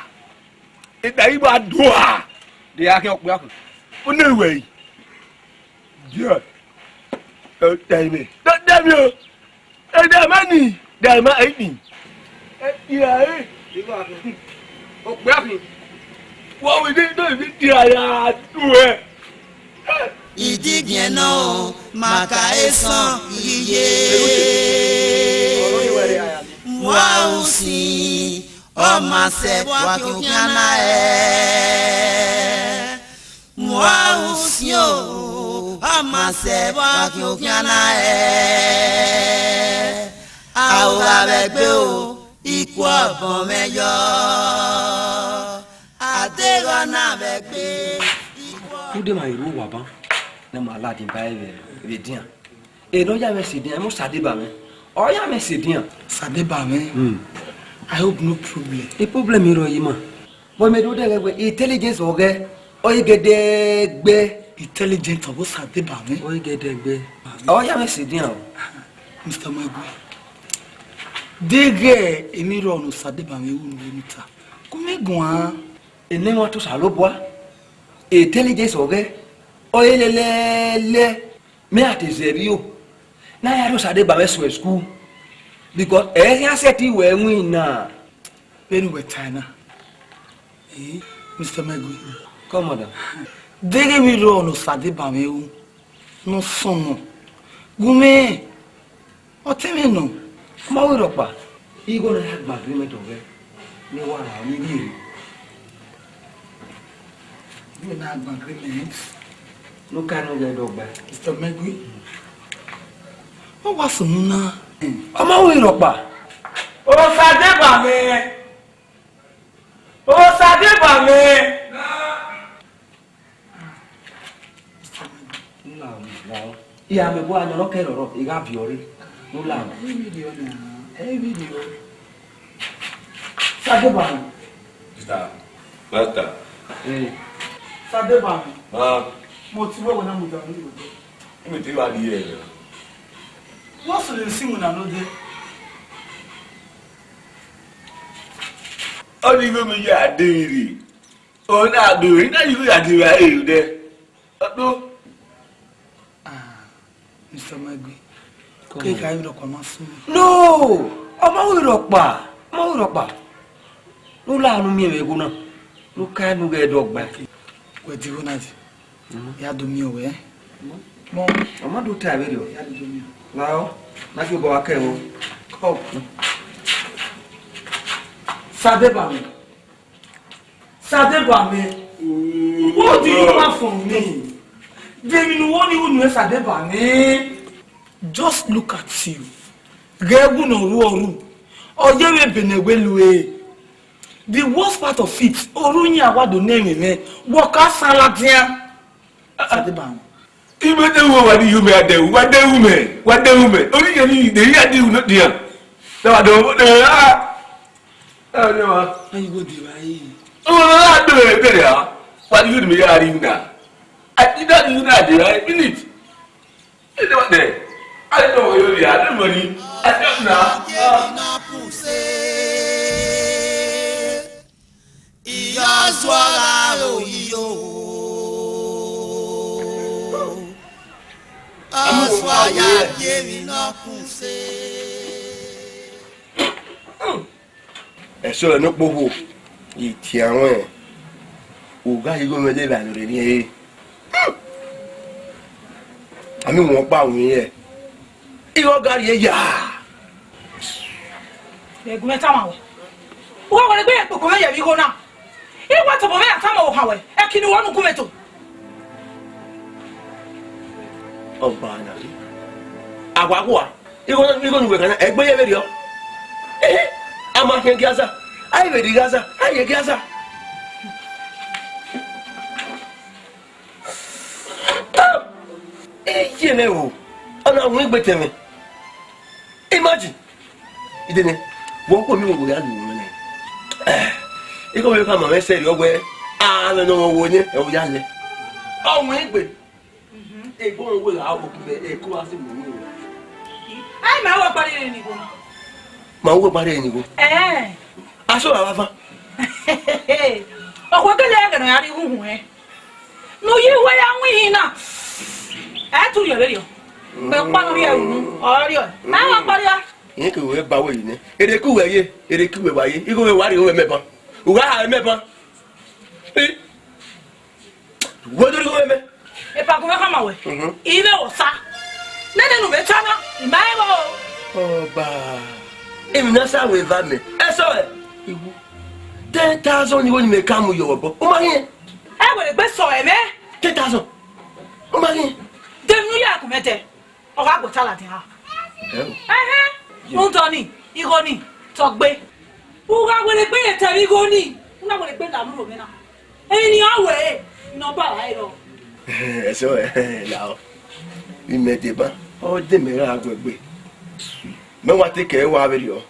eda, iwa dua. De ya kẹ ọkpẹ akun. Unu wẹ. Yeah. Don't tell me. Don't tell me, oh. Eda mani, da ma aini. Eda, eh. Okpia khin. What we dey do if you try to do it? Idigiẹn nọ, ma ka esọn iye. Mu a usin, ọ ma sẹ vbe khian na ẹ. Mu a usin o, ọ ma sẹ vbe khian na ẹ. A o gha vbe gbe o, ikhuo ọbọn mwẹ yọ. A deghẹ ọ na vbe gbe, ikhuo. Ude ma i ru owa ban, ne ma ladian ba ẹre vbe edian. Eno ya mwẹ sẹ edian, mu Sadeba mwẹ. Ọ ya mwẹ sẹ edian. Sadeba mwẹ? Hmm. I hope no problem. E problem rrọọ yi ma. But mẹ do dẹghẹ wẹ intelligence ọghẹ, ọ i gẹdẹgbẹ. Intelligence ọghe Sadeba mwẹ? Ọ i gẹdẹgbẹ. Ọ ya mwẹ sẹ edian o. Mister Magu, deghẹ emwi rrọọ ne Sadeba mwẹ ru ne u ta, gu mwẹ guan. Ene mwa to Osanobua, intelligence ọghẹ, ọ i lẹlẹlẹ. Mẹ a te zẹ vbio, ne a ya rhie Osadeba mwẹ suẹn school, because ẹ i khian sẹtin wẹ winna. Vbene uwẹ tae na, eh, Mister Megui. Come on, madam. Deghẹ emwi rrọọ ne Osadeba mwẹ ru, ne ọ sọnnọ, gu mwẹ, ọ te mwẹ nọ. Ma vbe rhọkpa, igho ne a ya gba agreement ọghẹ, ne wa ra ni rhie. Igho ne a gba agreement. Ne u ka ne u ghẹ dọgba. Mister Megui, ọ wa sunu na. Ọ ma vbe rhọkpa. Osadeba mwẹ. Osadeba mwẹ. Iran mẹ bu anyọn nọ kẹrọrọ, I gha viọ re. Ne u la. Ẹ i video na, ẹ i video. Sadeba mwẹ. Sir, master. Eh. Sadeba mwẹ. Ah. Mo ti wẹ wẹ na mo da mi wẹ. Mi ti wa di ẹ. What's the thing na no dey? Ọ ni igho mi ya de rre. Ọ na do, I na igho ya de ra e dẹ. Ọ do. Ah, Mister Megui. Come on. Ke ka iro kwa masu. No! Ọ ma vbe rhọkpa. Ọ ma vbe rhọkpa. Ne u la ne u miẹn vbe igho na. Ne u ka ne u ghẹ dọgba. Wẹ di igho na yi. Mm. Ya do miẹn wẹ. Mọ. Ọ ma do ta vberriọ. Ya do miẹn. Lao, na ghi obọ wa kẹ vbo. Come. Sadeba mwẹ. Sadeba mwẹ. What do you want from me? De emwi ne u wo ni unu Sadeba mwẹ. Just look at you. Ghẹ wu ne ọ ru ọ ru. Ọ ye vbe ebe ne wẹ lu ẹre. The worst part of it, ọ ru yan wa do ne ẹmwẹ mwẹ. Wọ ka san ladian. Sadeba mwẹ. Ibe de wo wa di yu mẹ adẹ, wa de wu mẹ, wa de wu mẹ. Ori yẹn ni de ya di wu no dia. Na wa do de a. Ẹ ne wa. Ayi wo de wa yi. O wa do e bere a. Wa di yu mi ya ri na. A ti da di na de a minute. E de wa de. A de wa yo ya de mo ni. A de na. Iyọzuọgha ro yi o, ọsua ya gie emwi ne ọ kun se. Ẹsọhẹ ne okpokhuo ye tie ruẹn, u gha ye igho mwẹ lele aro rre. A miẹn wọn ọkpa winna, igho gha rrie ya. Ẹguẹn tama wẹ. U gha wẹrẹ gbe kpokpo mwẹ ye vbe igho na. I wa tobọ mwẹ ya tama ohan wẹ, ẹki ne u wa nu gu mwẹ to. Ọba na rre. A wa gua. Igho, igho ne uwẹ gha na, egbe ye vberriọ. Ehe, a ma khian gie aza. A i vbe rhie ghe aza, a i ye gie aza. Iye mwẹ o, ọ na wọn egbe tẹ mwẹ. Imagine. Idene, wọ khuo mi wo ya lu mwẹ nẹ. Igho vbe khama mwẹ sẹrriọ wẹ, a mwẹ ne ọ wo nẹ, ẹ o ya lẹ. Ọ wọn egbe. Egbọn wẹ gha wo kibẹ, e ko wa si mu ni. Ai, ma wo kpari ni go. Ma wo kpari ni go. Eh. Aso ra wa fa. Okhuo kele ẹghẹ ne ọ ya rhie ihuhu ẹn. Ne u ye iwe ya winna. Ẹ tu rhie vberriọ. Mẹ kpa ne ọ rhie unu, ọ rhie. Na wa kpari a. Iye ke wẹ ba wẹ yi nẹ. Ere ku wẹ ye, ere ku wẹ wa ye. Igho wẹ wa rhie wẹ mẹ ban. U gha ha mẹ ban. Eh. Wẹ do rhie wẹ mẹ. Epa gu mwẹ khama wẹ. Mhm. I vbe ẹvbo sa. Nene ne u vbe ta na, I ma rẹn vbo. Ọba, emwi ne a sa wẹ eva mẹ, ẹsọhẹ. Iwu. Ten thousand igho ni mẹ ka mu ye obọ. U ma ghiẹn? Ẹ wẹ egbe sọ ẹmwẹ. Ten thousand. U ma ghiẹn? De emwi ne u ya gu mwẹ dẹ. Ọ gha gbe ota ladian. Ẹhẹn, rhunmwuda ọnii, igho nii, tọ gbe. U gha werriegbe ye ta ẹmwẹ igho nii, u na werriegbe la mu ro mwẹ na. Emwi ne ọ wẹ, ne ọ ba ra rọ. Ẹsọhẹ, lahọ. Imẹ deba, ọ de mẹ gha gu egbe. Mẹ wa te kẹ wa vberriọ.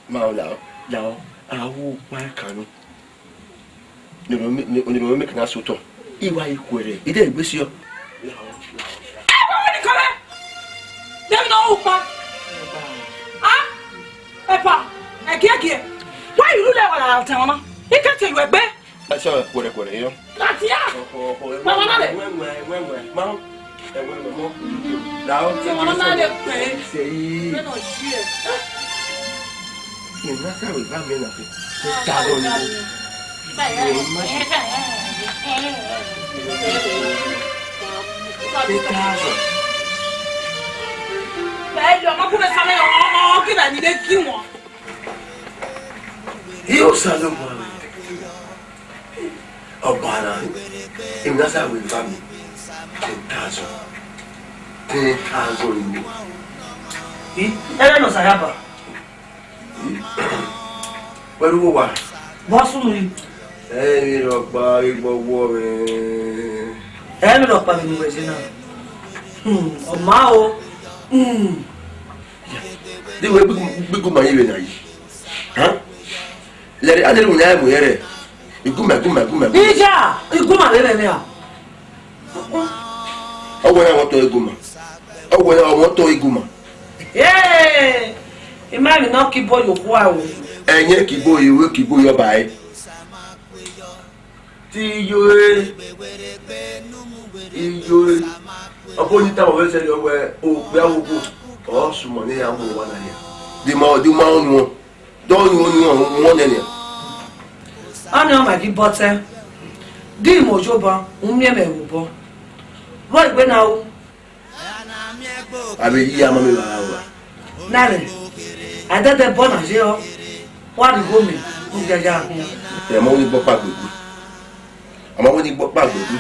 Ma lahọ, lahọ, a wu ukpa ẹkan nọ. Onirọnmwẹ, onirọnmwẹ mẹ kẹ na sẹ otọ. I wa ye khuẹrhẹ, I de egbe si ọ. Ẹ, wẹ wẹ ni kọrẹ. Dẹmwi ne ọ ru kpa. A? Epa, ẹgiẹgiẹ. Wa yi ru lẹ wa la tẹ ọmwa. I ke te ru egbe. Ẹ sẹ khuẹrhẹ khuẹrhẹ yọ. Latia. Mama na le. Wẹ wẹ wẹ wẹ. Ma. Ẹwẹ mọmọ, la ọ. Tí wọn náà lè pè é. Ṣe yìí. Bẹ́ẹ̀ náà ṣí ẹ̀. Ìyẹn náà sáré bá mi nà pé. Ó ta lọ ni. Ìyẹn má ṣe. Ó ta lọ. Bẹ́ẹ̀ ni, ọmọ kúrò sáré, ọmọ, ọmọ, kí bẹ́ẹ̀ ni lè kí wọn. Yóò sá ló mọ àwọn. Ọba na, emwi ne a sa wẹ eva mẹ, ten thousand. Ten thousand euro. I, ẹrẹ nọ sa ya ba. I, wẹ ru owa. Bọ sunu yi. Ẹ, emwi rhọkpa, igbọwọ mwẹ. Ẹ, emwi rhọkpa vbe ne uwẹ ye na. Hmm, ọ ma o. Hmm. De wẹ gbigu, gbigu ma ye vbe na yi. Hàn? Lẹrẹ, a lẹrẹ wẹ ne a mu yẹrẹ. Iguma, iguma, iguma, iguma. Ija, iguma vbe rẹ nẹ a. Ọ wẹ na wọ tọ iguma. Ọ wẹ na wọ tọ iguma. Ee, ima emwi ne ọ ke ibo ye okhuo aro. Ẹyẹn ke ibo ye, uwẹ ke ibo ye ọba ẹ. Te iye ore, iye ore. Ọ bu ni tama mwẹ sẹrriọ wẹ okpia vbe obo, ọ sumọ ne iran mu owa na nian. De ima, de ima unu. Dọ yu unu wọn nẹ nian. Ọnii ọmwa ghi bọtẹ, de ima ojobọ, u miẹn mwẹ vbe obọ. Vbọ egbe na ru? A vbe yi ama mwẹ vbe ara owa. Na rẹ, a dẹdẹ bọ na ye ọ, wa rhie igho mẹ, u ya ya gun. Ẹ ma wẹ ne I gbe ọkpa gbe egbe. A ma wẹ ne I gbe ọkpa gbe egbe.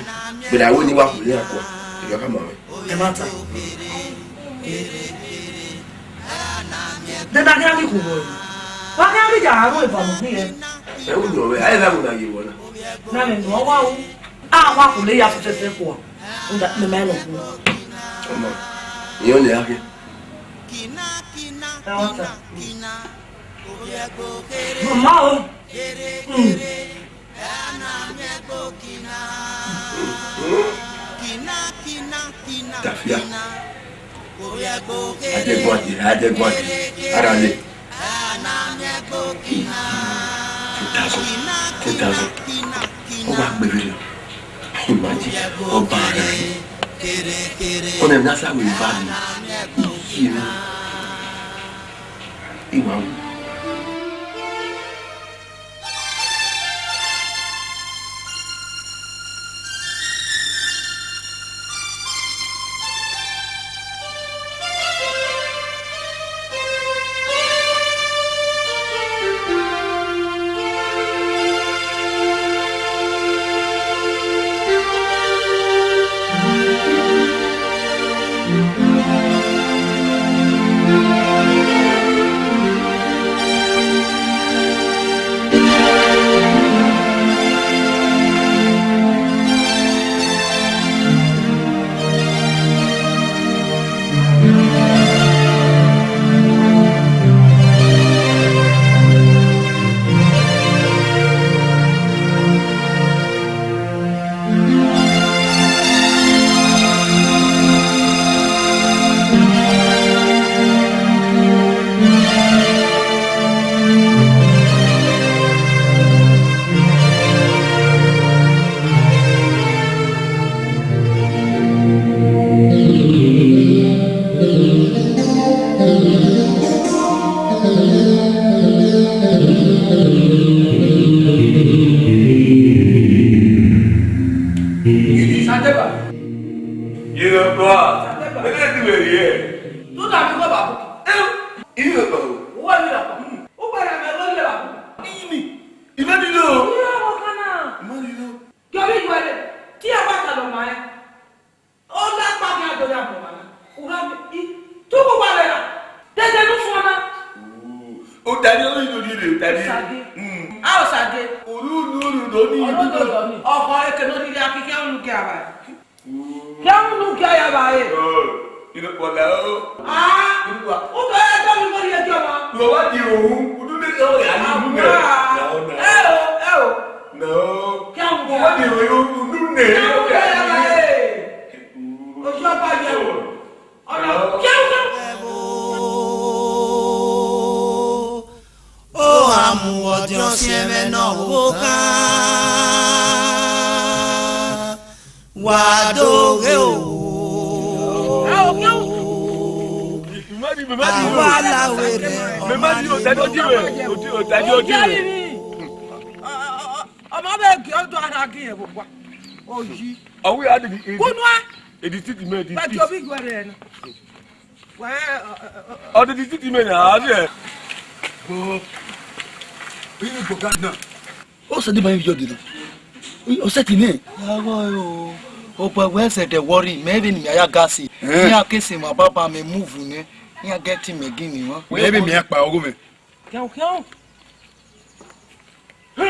Vbene a wẹ ne I wa khulo iran kua, erriọ khama mwẹ. Ẹmwata. Dẹdẹ a khian ghi khuo vbọ, wa khian ghi ya aro eva mu ghi rẹ. Ẹ u nọ vbe, a i gha mu na ye vbọ na. Na mẹ nọ wa ru. A wa khulo ya fẹfẹfẹ kua. Nda, mẹ ma nọ khuo. Ọmọ, iran lẹ a khian. Ẹmwata. Mama o. Mm. Tafia. Adẹguade, adẹguade. Ara le. Ten thousand, ten thousand. Ọ wa gbe vberriọ. Imagine, ọba ara rẹ. Ọnẹ na sa wẹ eva mẹ. Iye mwẹ. I wa wu. A Osagie. Unu, unu, unu, do ni. Ọmọ do dọ ni. Ọkọ eke ne ọ rhirhi a khin khian unu gie avbe. Khian unu gie avbe. Inu kpọla o. Ah. Inu kpọla. U do ya dọ mi mori eke ọmọ. Wẹ wa di ohun, unu ne ọ ya ni unu ne. Ah. Na o, na. Ẹ o, ẹ o. Na o. Khian unu gie. Wẹ wa di ohun, unu ne. Khian unu gie avbe. Ojú ọba yẹ o. Ọ̀nà kíákíá. O amu ọdiọn si ẹmwẹ nọ vbe okhan, wa do ghe o. Àwa la wẹ rẹ, ọmọ ni. Ọmọ vbe gie ọdọ ara gie ẹvbo gua. Oyi. Ọwẹ a dede. Kunu a. Edititi mẹ, edititi. Wẹ di obi guẹ rẹ na. Wẹ, ọ, ọ, ọ, ọ. Ọ dede edititi mẹ na, a dẹ. Go. Ini go gana. O sẹ di ma yo de na. O sẹ ti nẹ. Yago yo. O pa wẹ sẹ de worry, mẹ vbe ni mẹ ya gasi. Eh. Ni a kese ma baba mẹ move nẹ. Ni a get him again ni wa. Mẹ vbe mi akpa ogo mẹ. Kẹun, kẹun. Hey,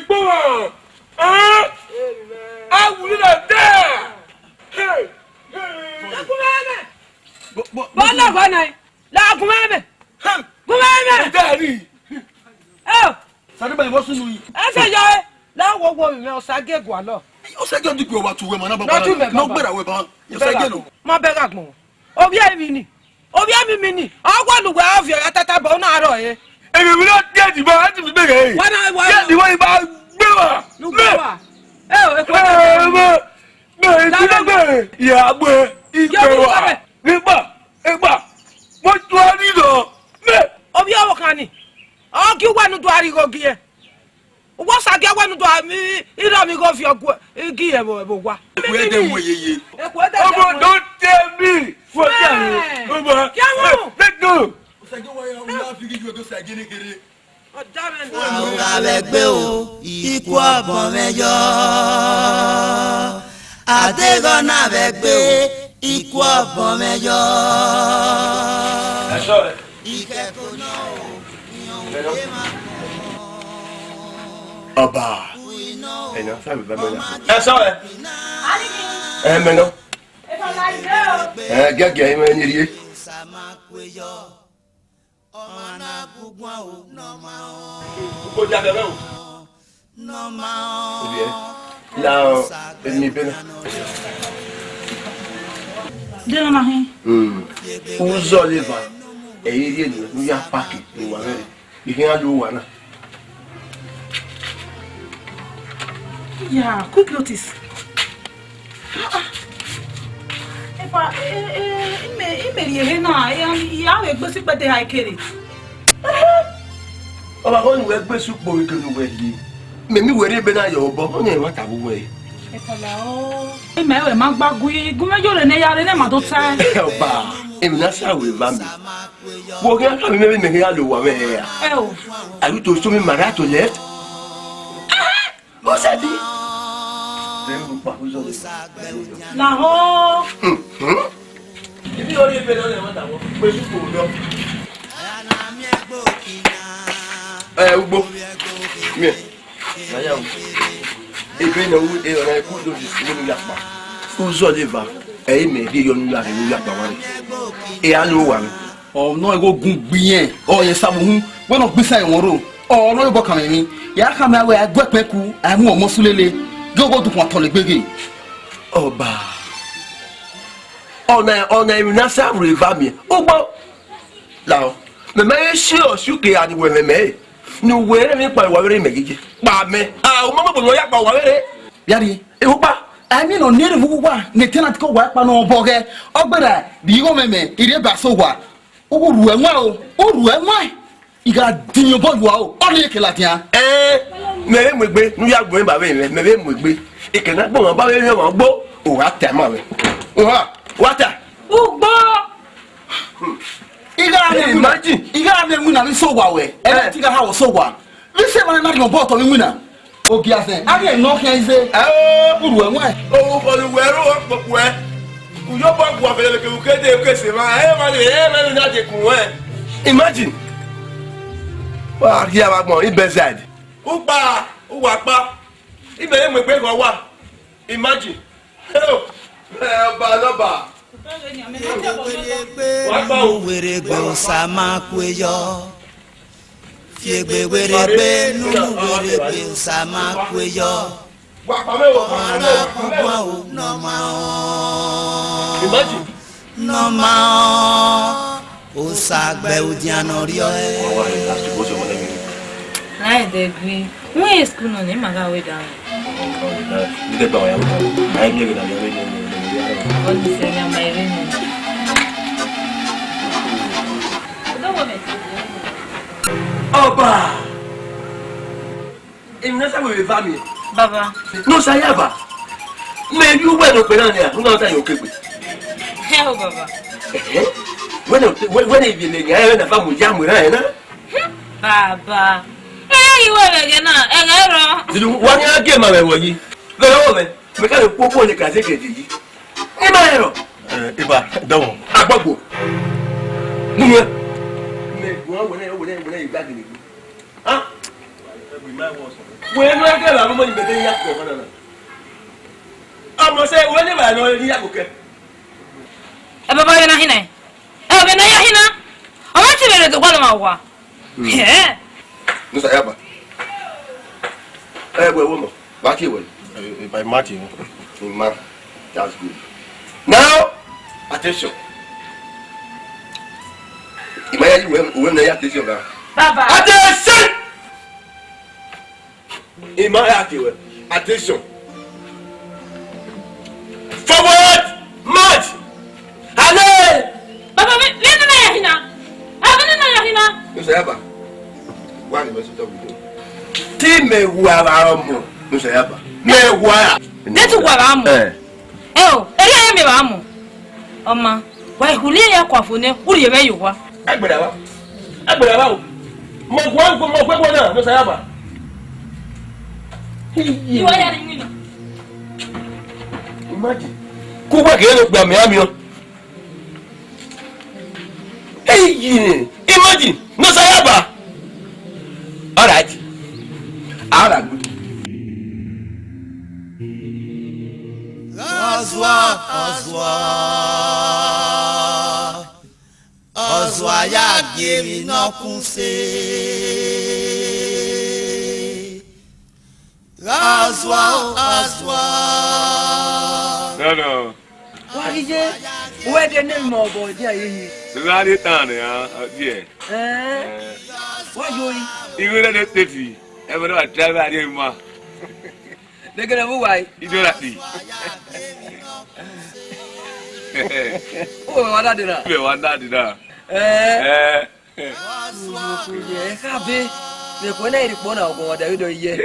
gbọ́wọ́! Ẹ́n? Awuli na dẹ! Hey! Hey! Bọ́lá wà náà, la gun mẹ́mẹ́. Hey! Gun mẹ́mẹ́. Ẹ dẹ́ rí. Ẹ o. Sáré báyìí wọ́n sínú yìí. Ẹ ṣe yọ ẹ. Láwo wo mi mẹ́, Osagie gua lọ. Osagie ọdún pé ọba tu wẹ̀ mọ́ náà bàbá. Lọ́dún mẹ́ bàbá. Lọ́gbẹ̀rẹ̀ wẹ̀ bá. Osagie lọ. Má bẹ́ẹ̀ gà gbọ̀n. Ovbi ẹre emwi ni, ovbi ẹre emwi ni, ọ wa ne uwẹ ọviọ ya tata bọ, u na rrọọ ẹre. Emwi vbe na tie ẹdimọ, a ti mi gbeghe ẹre. Wa na, wa na. Tie ẹdimọ, I ba gbe wa. Nu gbe wa. Ẹ o, ekwe. Ẹ, mẹ, mẹ, I ti na gbe, ya gbe, I gbe wa. Ni gba, e gba. Mo tu a ni lọ. Mẹ. Ovbi ọvbokhan ni, ọ gie uwa ne u do arigho gie. Uwa Osagie wẹ ne u do a mi, irọ mi ghe ovbi ọgua, I gie ẹvbo, ẹvbo owa. Ekue dẹ mu yeye. Ekue dẹ mu. Ọmọ, don't tell me. Wọ́n tẹ̀ mí. Ọmọ. Kí a mú? Let go. Osagie wa ya, wa fi gi ju Osagie ne kere. Ọ̀dà mẹ́ ni. Àwọn abẹ́gbẹ́ o, ikú ọ̀bọ̀n mẹ́jọ. Àdéhùn náà abẹ́gbẹ́ o, ikú ọ̀bọ̀n mẹ́jọ. Ẹ sọ ẹ. Ìkẹ́kọ̀ọ́ náà o, ìyàn òkè máa. Ọba. Ẹ̀nà sábì bá mẹ́rin. Ẹ sọ ẹ. Ẹ mẹ́rin. Ẹ gẹ́gẹ́ ẹ mẹ́rin ni rí. Uko ja bẹ̀rẹ̀ o. Obi ẹ, la ọ, emi bena. Dena ma hin. Hmm. Uzọ leva, ẹ i rhie ne u ya paki ne uwa mwẹ rre. Ikhian yo uwa na. Yeah, quick notice. Ah, ah. Epa, eh, eh, ime, ime rhie ehe na, eh, I a vbe gbe sẹ ikpẹdẹ ha kere. Ọba, ọ ni wẹ gbe sẹ ukpo vbe kere uwẹ rhie. Mẹ mi wẹ rhie ebe na ye obọ, ọ ni ẹmwata vbe uwẹ. Epa la o. Ime wẹ ma gba gu, gu mẹ yo re ne ya re ne ma do ta. Ọba, emwi na sa wẹ eva mi. Wo khian khama mẹ vbene mẹ khian la owa mwẹ hẹ ra? Ẹ o. Are you to show me my right to left? Ó ṣe di. Lahọ. Mhm. Ibi orí ebe náà lè wọ́n dàgbọ́. Pé sùpò lọ. Ẹ, ugbo. Mẹ. Naya o. Ebe na wu e ọna ku do di sunu ya pa. Uzọ leva. Ẹ, mẹ bi yọ nu ya re nu ya pa wa. E a lo wa mi. Ọ nọ ẹghẹ ogun gbe irẹn, ọ yẹn sa vbe uhun, wẹ ne ọ gbe isan ẹmwẹ ọrọre, ọ nọ obọ kan mwẹ emwi, ya khama wẹ a gu ẹkpẹn ku, a mu ọmọ su lele, gie oghẹ odukun atọn legbe ghe. Ọba, ọna, ọna emwi ne a sa vbe eva miẹn, ugbọ, lahọ, mẹ ma he si ọsi uke a ni wẹ mwẹ mẹ re, ne uwẹ rẹn emwi kpa uwa vberriọ mẹ gege, kpa mẹ, a, u ma mu ẹbọ ne ọ ya kpa uwa vberriọ. Ya rrie, ehukpa, a miẹn ne ọ nierre vbe uwu uwa, ne tenant ke owa kpa ne ọ bọ ghẹ, ọ gberra rhie igho mwẹ mẹ, I rhie ba sẹ owa. U ru ẹwaẹn o, u ru ẹwaẹn. I gha dinmwi obọ yua o, ọ ni ke ladian. Ẹn, mẹ vbe mu egbe, ne u ya gu mwẹ ba vbe mwẹ, mẹ vbe mu egbe. Ekẹ ne a gbe ọmwa ba vbe mwẹ ọmwa ugbo, u gha ta ma mwẹ. U gha, u gha ta. Ugbo! I gha rhe, imagine. I gha rhe winna vbe sẹ owa wẹ, ẹ, ẹmwata I gha ha vbe sẹ owa. Vbe sẹ emwa na rhiọn obọ otọ vbe winna. Ogiazẹ, a ghi nọ khian ize. Ẹ o. U ru ẹwaẹn. Orúkọ ni wẹ ro kpokpo ẹ. Uyọbọ gu ọfẹlẹ ke uke de ke se ma. Ẹ ma le, ẹ ma le na de kun wẹ. Imagine. Wa ghi ava gbọn, i bẹ side. Ukpa, uwa kpa. Imẹ mu egbe ghe owa. Imagine. Hello. Eh, Ọba, Ọba. Wa kpa o. Wẹrẹgbe Osa ma kue yọ. Fiegbe wẹrẹgbe, nunu wẹrẹgbe, Osa ma kue yọ. Wa kpa mwẹ o, wa kpa mwẹ o, wa kpa mwẹ o. Ọna kugban o, nọ ma ọ. Imagine. Nọ ma ọ, Osa gbe udian ne ọ rriọ ẹe. Why, why, that's the most of money. Line dey green. Wẹ school nọ ne ima gha wẹ dan. Ni te gba wa ya. Ai mi ghe na ya. Ọ ni se ya ma ire ni. Ọba. Emwi ne ọ sa wẹ vbe eva miẹn. Baba. Ne Osa ya ba. Mẹ yu wẹ ne okpia na nia, u na ta ye okegbe. Hẹ o, baba. Ẹhẹ. Wẹ ne, wẹ, wẹ ne ivie ne nia, ẹ na fa mu ya mu ra ẹ na. Hmm, baba. Ẹ i wẹ vbe ẹghẹ na, ẹghẹ rọ. Did you, wa ni a gie ma vbe ẹvbo yi? Vbe ẹvbo mwẹ, mẹ ka vbe kpokpo ne ka zẹ ke di yi. Ima rẹn rọ. Eh, Iba, dọmọ. Agbọgbo. Mu nuẹ. Mẹ guan wẹ nẹ, wẹ nẹ, wẹ nẹ, igba gele. Ah? Wẹ nẹ, ke la mo ni bẹdẹ ya ko fana na. Ọmọ sẹ, wẹ nẹ ba nọ ni ya ko kẹ. Ẹ baba, vbene a hin na. Ẹ, vbene a ya hin na. Ọ ma te vbe rre do gualọ ma owa. Mm. Hẹ. Musa, ya ba. Ẹ, wẹ, wẹ mọ. Ba tie wẹ. Eh, eh, by Matthew. Ima. That's good. Now, attention. Ima ya yi wẹ, wẹ na ya attention now. Baba. Attention! Ima ya tie wẹ. Attention. Forward march. Ale! Baba, vbe, vbe nene ya hin na? A, vbe nene ya hin na? Musa, ya ba. Wa ni mẹ sotọ gbogbo. Te mẹ wa vbe ọmọ. Musa, ya ba. Mẹ wa. Te tu wa vbe ọmọ. Eh. Ẹ o, erriọ ẹre mẹ vbe ọmọ. Ọma, wa ikhulẹ ya kua fo nẹ, u rhie mwẹ ye owa. Agbada wa. Agbada wa o. Mọ gua, mọ gua, gua na, Musa, ya ba. Iye. Iwa ya ri wina. Imagine. Ku wa ke no gba mẹ amiọ. Hey, imagine, no sayaba. All right. All right, good. Azua, azua. Azua ya gie emwi ne ọ kun se. Azua, azua. No, no. Wa ghi ye, wẹ de ne emọ obọ dia ye yi. Ra de tan ne a, a die. Eh. Eh. Wa yo yi. Igho rẹ de teti. Ẹ bẹ wa driver a die ma. Nẹgẹrẹ vbe uwa yi. Ido ra ti. O wa na de na. Ibe wa na de na. Eh. Eh. Ye kha be, vbe ekhue na rhie ikpọ na, ọguọmwadia vbe do ye.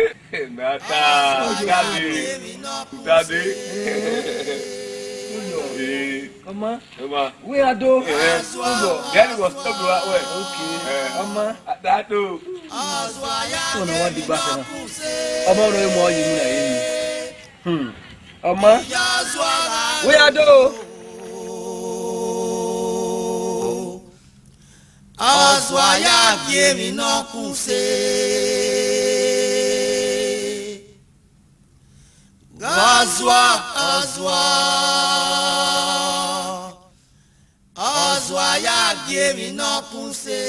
Nata, dade, dade. Ee. Ọma. Ọma. We ado. Eh. Udo. Daddy was talking about well. Okay. Eh. Ọma. Dado. Ọna wa digba fẹ na. Ọma ọnọ emu ọyi mu na ye ni. Hmm. Ọma. We ado. Azua ya gie emwi ne ọ kun se. Azua, azua. Azua ya gie emwi ne ọ kun se.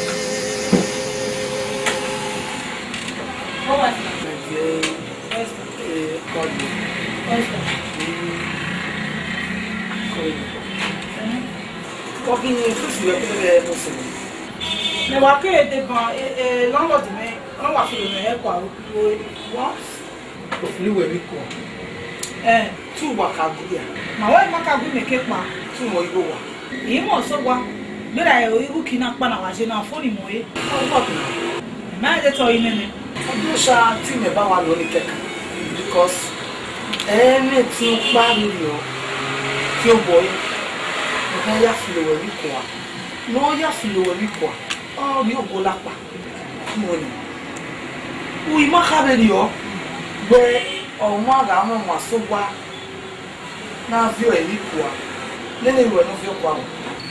Ọ ghi fifi vbe ẹkẹdẹ vbe ẹmwẹ sẹ. Mẹ wa ke deba, e, e, landlord mwẹ, ọ wa fi mwẹ hẹ kua ro, what? Ofili wẹ vbe kua. Eh. Te uwa ka gu ya. Ma wẹ ma ka gu mẹ ke kpa. Te u mọ igho wa. I mọ sẹ owa. Mẹ ra ẹ igho ki na kpa na wa je na fo ni mọ e. Ọ gba na. Ma de tọ i nene. Ọ do sha te imẹ ba wa lọ ni kẹkan, because ẹ ne te ukpa rhirhi ọ, te obọ yi, ọ ya filo wẹ vbe ikua, ne ọ ya filo wẹ vbe ikua, ọ rhie ogo lakpa. Mọni, u i ma kha vberriọ wẹ ọmwa gha mwẹ ọmwa sẹ owa na viọ ẹre vbe ikua, nene ruẹ ne ọ viọ kua wẹ.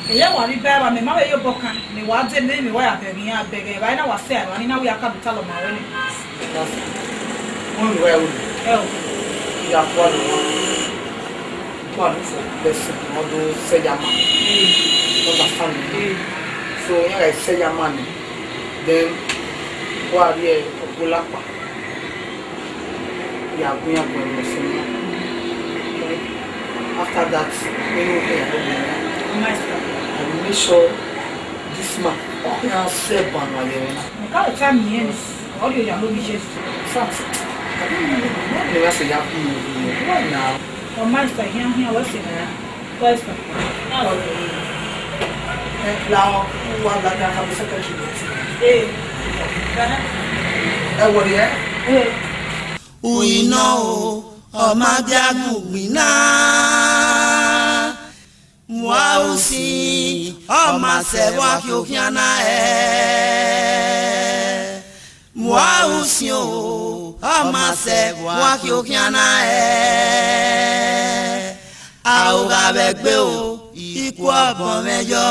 Eyẹ wa rhie iba ẹmwẹ, mẹ ma vbe ye obọ kan, mẹ wa dee, mẹ wa ya bẹghe iran, bẹghe evbare na wa sẹ evbare na, wẹ ya ka do talọ ma ruẹ nẹ. Wẹ ru ẹre, ẹ o, I gha kua nọ, kua nọ for blessing, ọ do sẹ ya ma. Understand me? So, iran gha sẹ ya ma ni, then wa rhie Ọgolakpa ya gu iran guan vbe ẹse na. After that, vbene u khian rre, I will make sure this man ọ khian sẹ ban na ye ẹmwẹ na. Ka ta miẹn, ọ rhie ya no bi je. In fact, I don't know what they were saying. Why now? Ọ ma isa hian hian wẹ sẹ na. Wẹ sẹ. Ẹ, lahọ, u wa ladian ka vbe secretary. Ee. Ẹ wọrriẹ. Ee. Uyi nọ o, ọ ma dia gu gbinna. Mu a usin, ọ ma sẹ vbe a khian okhian na ẹ. Mu a usin o, ọ ma sẹ vbe a khian okhian na ẹ. A o gha vbe gbe o, ikhuo ọbọn mwẹ yọ.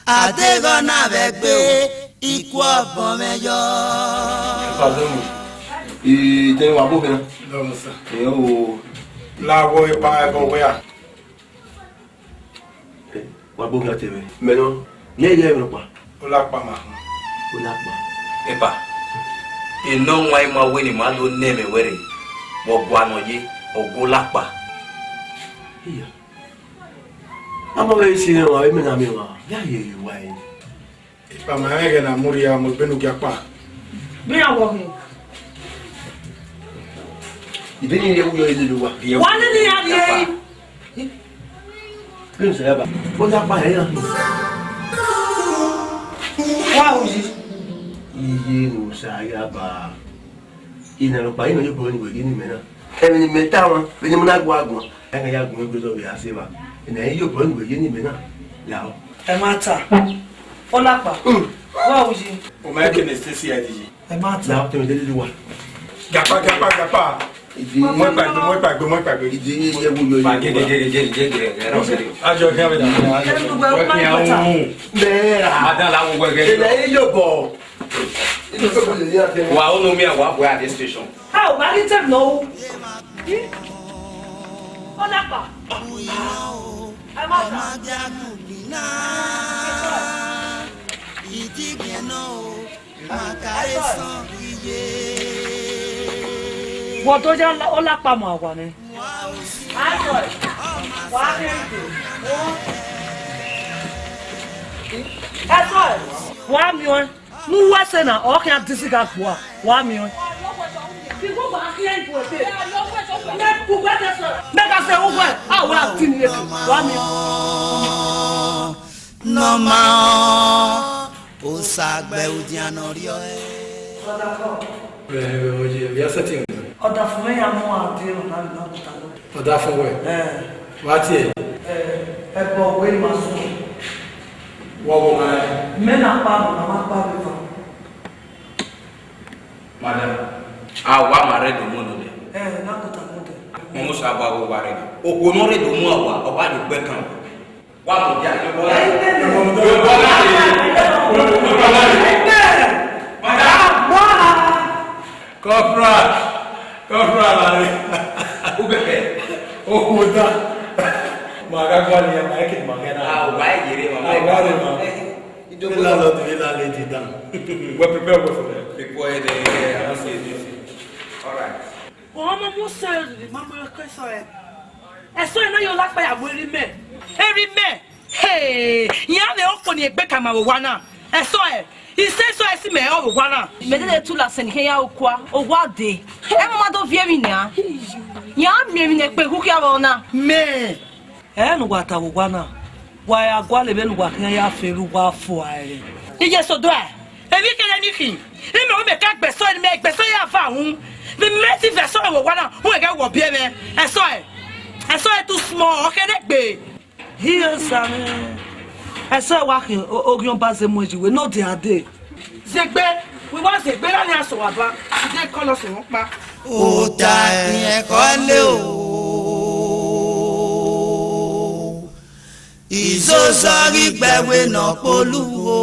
A deghẹ ọ na vbe gbe, ikhuo ọbọn mwẹ yọ. Pardon me. Idẹn wa bo khian. Dọmọ sa. Ẹ o. La wọ epa ẹbọ wẹ a? Wa gbe ohian te mwẹ. Mẹ nọ, ne ẹ i ye ẹmwẹ ọkpa. Olakpa ma họn. Olakpa. Epa, enọ wan ima wẹ ne ima do nẹ ẹmwẹ wẹ rre, vbe ọgua ne ọ ye, Ọgolakpa. Iya. Ama vbe si rẹ wa, emẹ na miẹn wa, ya ye ye wa ẹre. Epa ma rẹn ẹghẹ na mu rhia mu egbe ne u gia kpa. Vbe iran wọ hin? Ibe ni rhie ẹwu yọ ilele uwa. Wa nene iran rhie ẹre. Kí ni sẹ yaba? Ó yá pa ẹ̀yà. Wa hu yi. Iye ni sẹ yaba. Ina rhọkpa ina ye obọ ni wẹ ye ni mẹ na. Ẹmwẹ ni mẹ ta wan, vbe ne mẹ na gua guan. Ẹghẹ ya gun egbe zọ vbe a se evba. Ina ye obọ ni wẹ ye ni mẹ na. Lahọ. Ẹ ma ta. Olakpa. Wa hu yi. O ma kene Stacy a di yi. Ẹ ma ta. Lahọ tẹmẹ dede wa. Gapa, gapa, gapa. Ìdí Mo gbàgbé, mo gbàgbé, mo gbàgbé. Ìdí yín yẹ wo yọ yín. Ajọ kí a bẹ dà. Bẹ́ẹ̀ rà. Madam, la wo wẹgẹ. Ilẹ̀ yín yóò bọ̀. Wa onu mi a wa bọ at this station. A ò bá rí tẹ̀lé lọ́wọ́. Ó dàpọ̀. Ẹ má ta. Wọ do ya Olakpa mu awa nẹ. Wa miẹn ọẹn. Ne uwu ẹse na, ọ khian dizigha gbua, wa miẹn ọẹn. Mẹ ka sẹ uwẹ, a wa di ni eke, wa miẹn ọẹn. Ne ọ ma ọ, Osa gbe udian ne ọ rriọ ẹre. Ọdafẹn. Ẹ, ẹ, ẹ, ẹ, ẹ, ẹ, ẹ, ẹ, ẹ, ẹ, Ọdafẹn mwẹ ya mu a die emwa na vbe na kota nọ. Ọdafẹn wẹ? Ẹ. Wa tie? Ẹ, ẹbọ wẹ ma sunu. Wa wọ ma rẹn? Mẹ na kpa nọ, na ma kpa vbe eva. Madam, a wa ma rre do mu nọ dẹ. Ẹ, na kota nọ dẹ. Mo mu sa ba wo wa rre. Okhuo ne ọ rre do mu a wa, ọ wa ye ukpẹ kan. Wa mu dia, yo bọla. Yo bọla. Yo bọla. Madam. Corporal. Corporal, are. Ubeke. Oh, da. Ma ga gua ni, ma ke ma ke na. Ah, wa yere, ma. Ah, wa re, ma. Ido landlord, landlady down. We prepare well for them. Before they, they, I don't see anything. All right. Ọmọ Musa, ma mo ke sọ ẹ. Ẹsọ ẹ na ye Olakpa ya mu erha mẹ. Erha mẹ. Hey, iran vbe okhuo ni egbe ka ma vbe owa na. Ẹsọ ẹ, isẹ ẹsọ ẹ si mẹ ọ vbe owa na. Mẹ dede tu la sẹ ne ikhian ya okua, owa de. Ẹ ma ma do viẹ emwi nian. Ya miẹn emwi ne ekpe khu khian vbe ọna. Mẹ. Ẹ ne uwa ta vbe owa na. Wa ya gualọ vbene uwa khian ya fe vbe uwa fua ẹre. Iye so do ẹ. Emwi kherhe ni khin, imẹ ọre mẹ ka gbe ẹsọ ne imẹ gbe ẹsọ ya va hu. Vbe mẹ ti vẹ ẹsọ vbe owa na, hu ẹghẹ wọ biẹ mwẹ. Ẹsọ ẹ, ẹsọ ẹ too small, ọ kherhe gbe. Hiẹ Osa mwẹ. Ẹsọ ẹ wa khin, o- oghian ọba zẹ mu ẹre yi wẹ, ne ọ dia dee. Zegbe, wẹ wa zegbe, ra nian sẹ uwa ba, ide kọlọ sẹ mwẹ ọkpa. Ota ẹkọ le o. Izozo ghi gbe ẹvbo nọ kpolu o.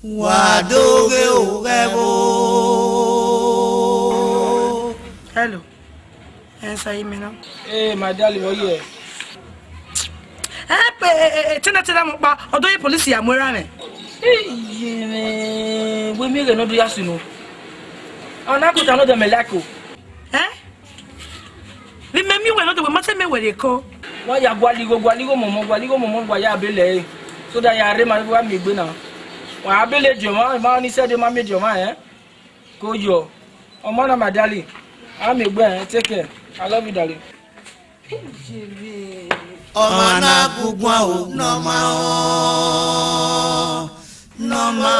Wa do ghe oghẹvbo. Hello. Answer me now. Hey, my darling, what you? Ẹ pe, ẹ, ẹ, ẹ, tena, tena mu kpa, ọdọ ye police ya mu erha mwẹ. Iye mwẹ, wẹ miẹn ghẹ ne ọ do ya sunu. Ọna kota nọ dẹ mẹ like o. Ẹ? Vbe mẹ miẹn wẹ nọ dẹ, wẹ ma sẹ mẹ wẹ rre eko. Wa ya gualigho, gualigho mọmọ, gualigho mọmọ, wa ya be lẹ ẹre. So that ya rre ma wa miẹn egbe na. Wa be le diọn mwa, ma ni sẹ de ma miẹn diọn mwa, ẹ? Ko yọ. Ọmọ na, my darling. A miẹn egbe, ẹ, take care. I love you, darling. Ọmọ na gu guan o, ne ọ ma ọ, ne ọ ma ọ.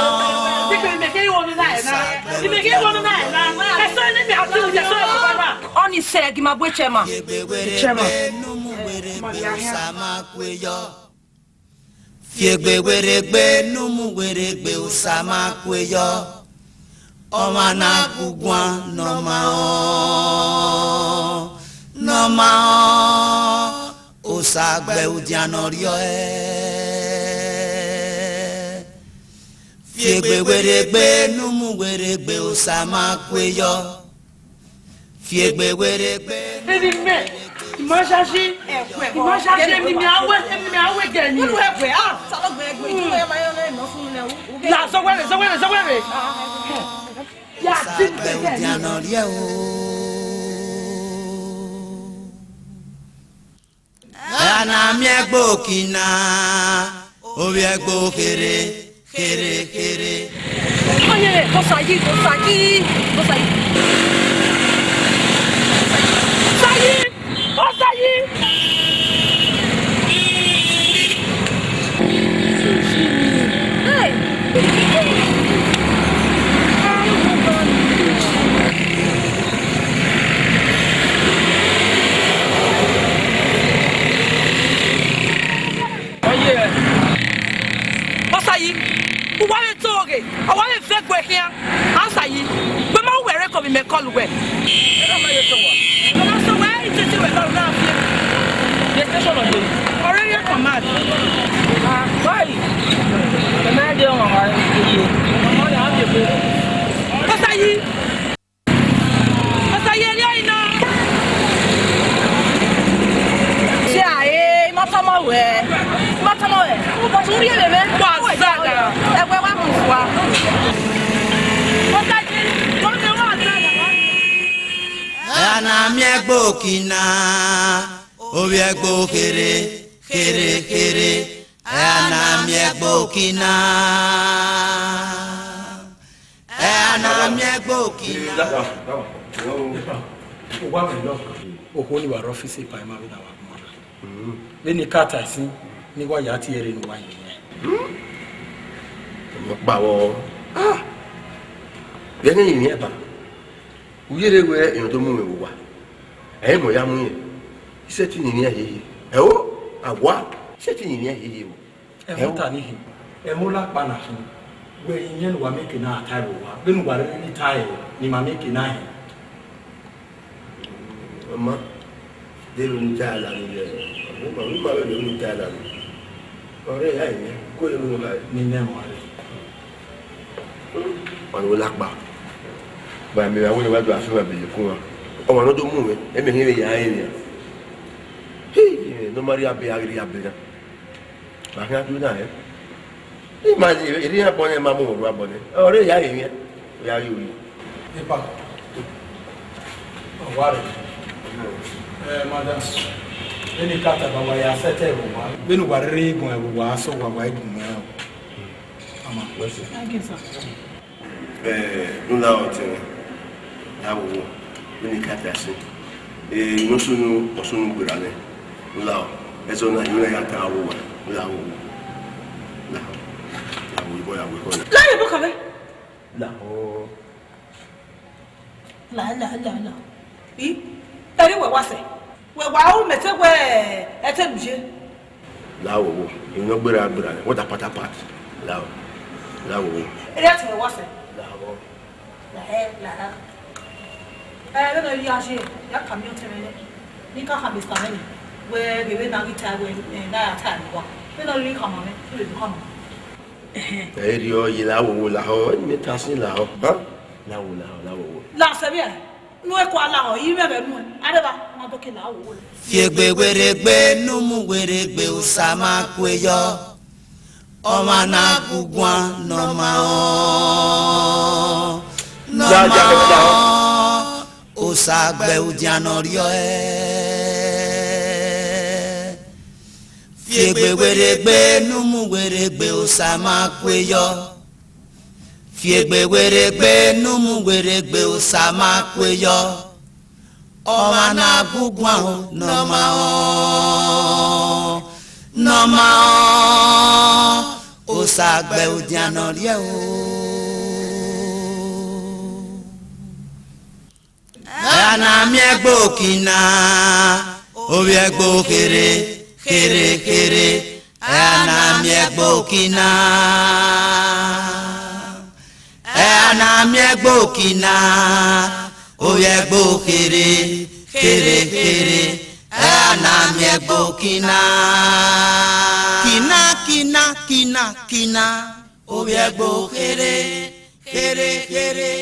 Ọni sẹ gi ma bu chairman. Chairman. Fi egbe werriegbe ne u mu werriegbe, Osa ma kue yọ. Ọmwa na gu guan ne ọ ma ọ, ne ọ ma ọ, Osa gbe udian ne ọ rriọ ẹe. Fi egbe werriegbe ne u mu werriegbe, Osa ma kue yọ. Fi egbe werriegbe. Eni mẹ, I ma shashi, I ma shashi, eni mẹ a wẹ, eni mẹ a wẹ gẹ ni. Unu ẹgbẹ, ah, ta ló gbẹ ẹgbẹ? Ìdúró ẹ máa yọ lẹ́yìn náà fún mi náà. La, zọwẹrẹ, zọwẹrẹ, zọwẹrẹ. Ya, Osa gbe udian ne ọ rriọ ẹe o. A na miẹn ẹgbe okina, ovbi ẹgbe okherhe, kherhe, kherhe. Oye, Osayi, Osayi, Osayi. Osayi, Osayi. Hey. Osayi, uwa vbe to oghe, ọ wa vbe fe gue khian. Osayi, gbe ma uwẹ rre ko vbe mẹ call uwẹ. Erha ma ye sẹ owa. Ọ na sẹ owa, ẹ i tete wẹ lọre na fi. Ye station ọ ye? Ọre ye command. Ah, why? Ẹ ma de ọmwa wa ye. Ọmọ ya, a miẹn egbe. Osayi. Osayi, erriọ ina. Sia, eh, I ma tama ruẹ. I ma tama ruẹ. But u rhie vbe mwẹ. Wa zaga. Ẹwẹ wa mu fua. Osayi, no de wa zaga. A na miẹn ẹgbe okina, ovbi ẹgbe okherhe, kherhe, kherhe. A na miẹn ẹgbe okina. A na miẹn ẹgbe okina. Uwa mwẹ nọ, okhuo ni wa rre ọfisi epa ima vbe na wa guan na. Vbene I ka ta ẹsin ne I wa ya tie ẹre ne uwa ye mwẹ. Ọmọ kpavọ. Ah! Vbe ẹghẹ ne I rinmwian ba? U yerre wẹ emwi do mu mwẹ vbe owa, ẹ i re mẹ ọ ya mu irẹn. I sẹtin rinmwian hiehie. Ẹo, a wa, I sẹtin rinmwian hiehie o. Ẹmwata ni hin, ẹmwẹ olakpa na khin, wẹ iyẹn ne uwa miẹn eke na tae vbe owa, vbene uwa rhirhi tae ne ima miẹn eke na hin. Ọ ma, deghẹ ne I tae la ni vbe, ọ ma, ọ ma vbe deghẹ ne I tae la ni. Ọre ya iyẹn, ko ye vbe owa. Ne I nẹ emwa rre. Ọni wẹ lakpa. Ba mẹ ra wẹ ne wa do afian be ye kun wa. Ọmwa ne ọ do mu mwẹ, ẹ mẹ hin vbe ya rẹn nian. Hii, ne ọ ma rhie abe, a ghi rhie abe na. Ba khian do na rẹn. I ma, erriọ iran bọ nẹ, ma mu mwẹ orua bọ nẹ. Ọre ya rẹn nian, ọ ya rhie ori. Epa. Ọ wa rre. Eh, madam. Vbene I ka ta ba wa ya sẹtin vbe owa. Vbene uwa rhirhi guan vbe owa, sẹ owa wa i gun mwẹ o. Ama. Thank you, sir. Eh, ne u la ọtẹn mwẹ, ya vbe owa, vbene I ka ta ẹse. Eh, ne ọ sunu, ọ sunu gberra mwẹ. Ne u la, ẹzọ na, I na ya ta vbe owa, ne u la vbe owa. La, ya vbe owa, ya vbe owa. La ye bọ ka mwẹ. La, ọ. La, la, la, la. I, ẹre wẹ wa sẹ. Wẹ wa ru mẹ te wẹ ẹtẹ mu ye. La wo wo, emwi ne ọ gberra gberra, what a part apart. La wo, la wo wo. Erriọ te wẹ wa sẹ. La wo. La ẹ, la ẹ. Ẹ, vbene ọ rhirhi ya ye, ya ka miẹn ọtẹn mwẹ nẹ. Ne I ka khama Mister Mary, wẹ ghe vbene a ghi tae wẹ, ẹ, ne a ya tae ne uwa. Vbene ọ rhirhi khama mwẹ, I vbe do khama. Ẹ i rriọ ye la wowo lahọ, ẹni mẹ ta sin lahọ. Ha? La wo lahọ, la wowo. La sẹ vbe ẹ, nu ẹ kua lahọ, I mwẹ vbe nuẹn. Areva, ma do ke la wowo la. Fi egbe werriegbe, ne u mu werriegbe, Osa ma kue yọ. Ọmwa ne a gu guan ne ọ ma họn, ne ọ ma họn, Osa gbe udian ne ọ rriọ ẹe. Fi egbe werriegbe, ne u mu werriegbe, Osa ma kue yọ. Fi egbe werriegbe, ne u mu werriegbe, Osa ma kue yọ. Ọmwa ne a gu guan ne ọ ma họn, ne ọ ma họn, Osa gbe udian ne ọ rriọ ẹe o. Ẹ a na miẹn ẹgbe okina, ovbi ẹgbe okherhe, kherhe, kherhe. Ẹ a na miẹn ẹgbe okina. Ẹ a na miẹn ẹgbe okina, ovbi ẹgbe okherhe, kherhe, kherhe. Ẹ a na miẹn ẹgbe okina. Kina, kina, kina, kina, ovbi ẹgbe okherhe, kherhe, kherhe.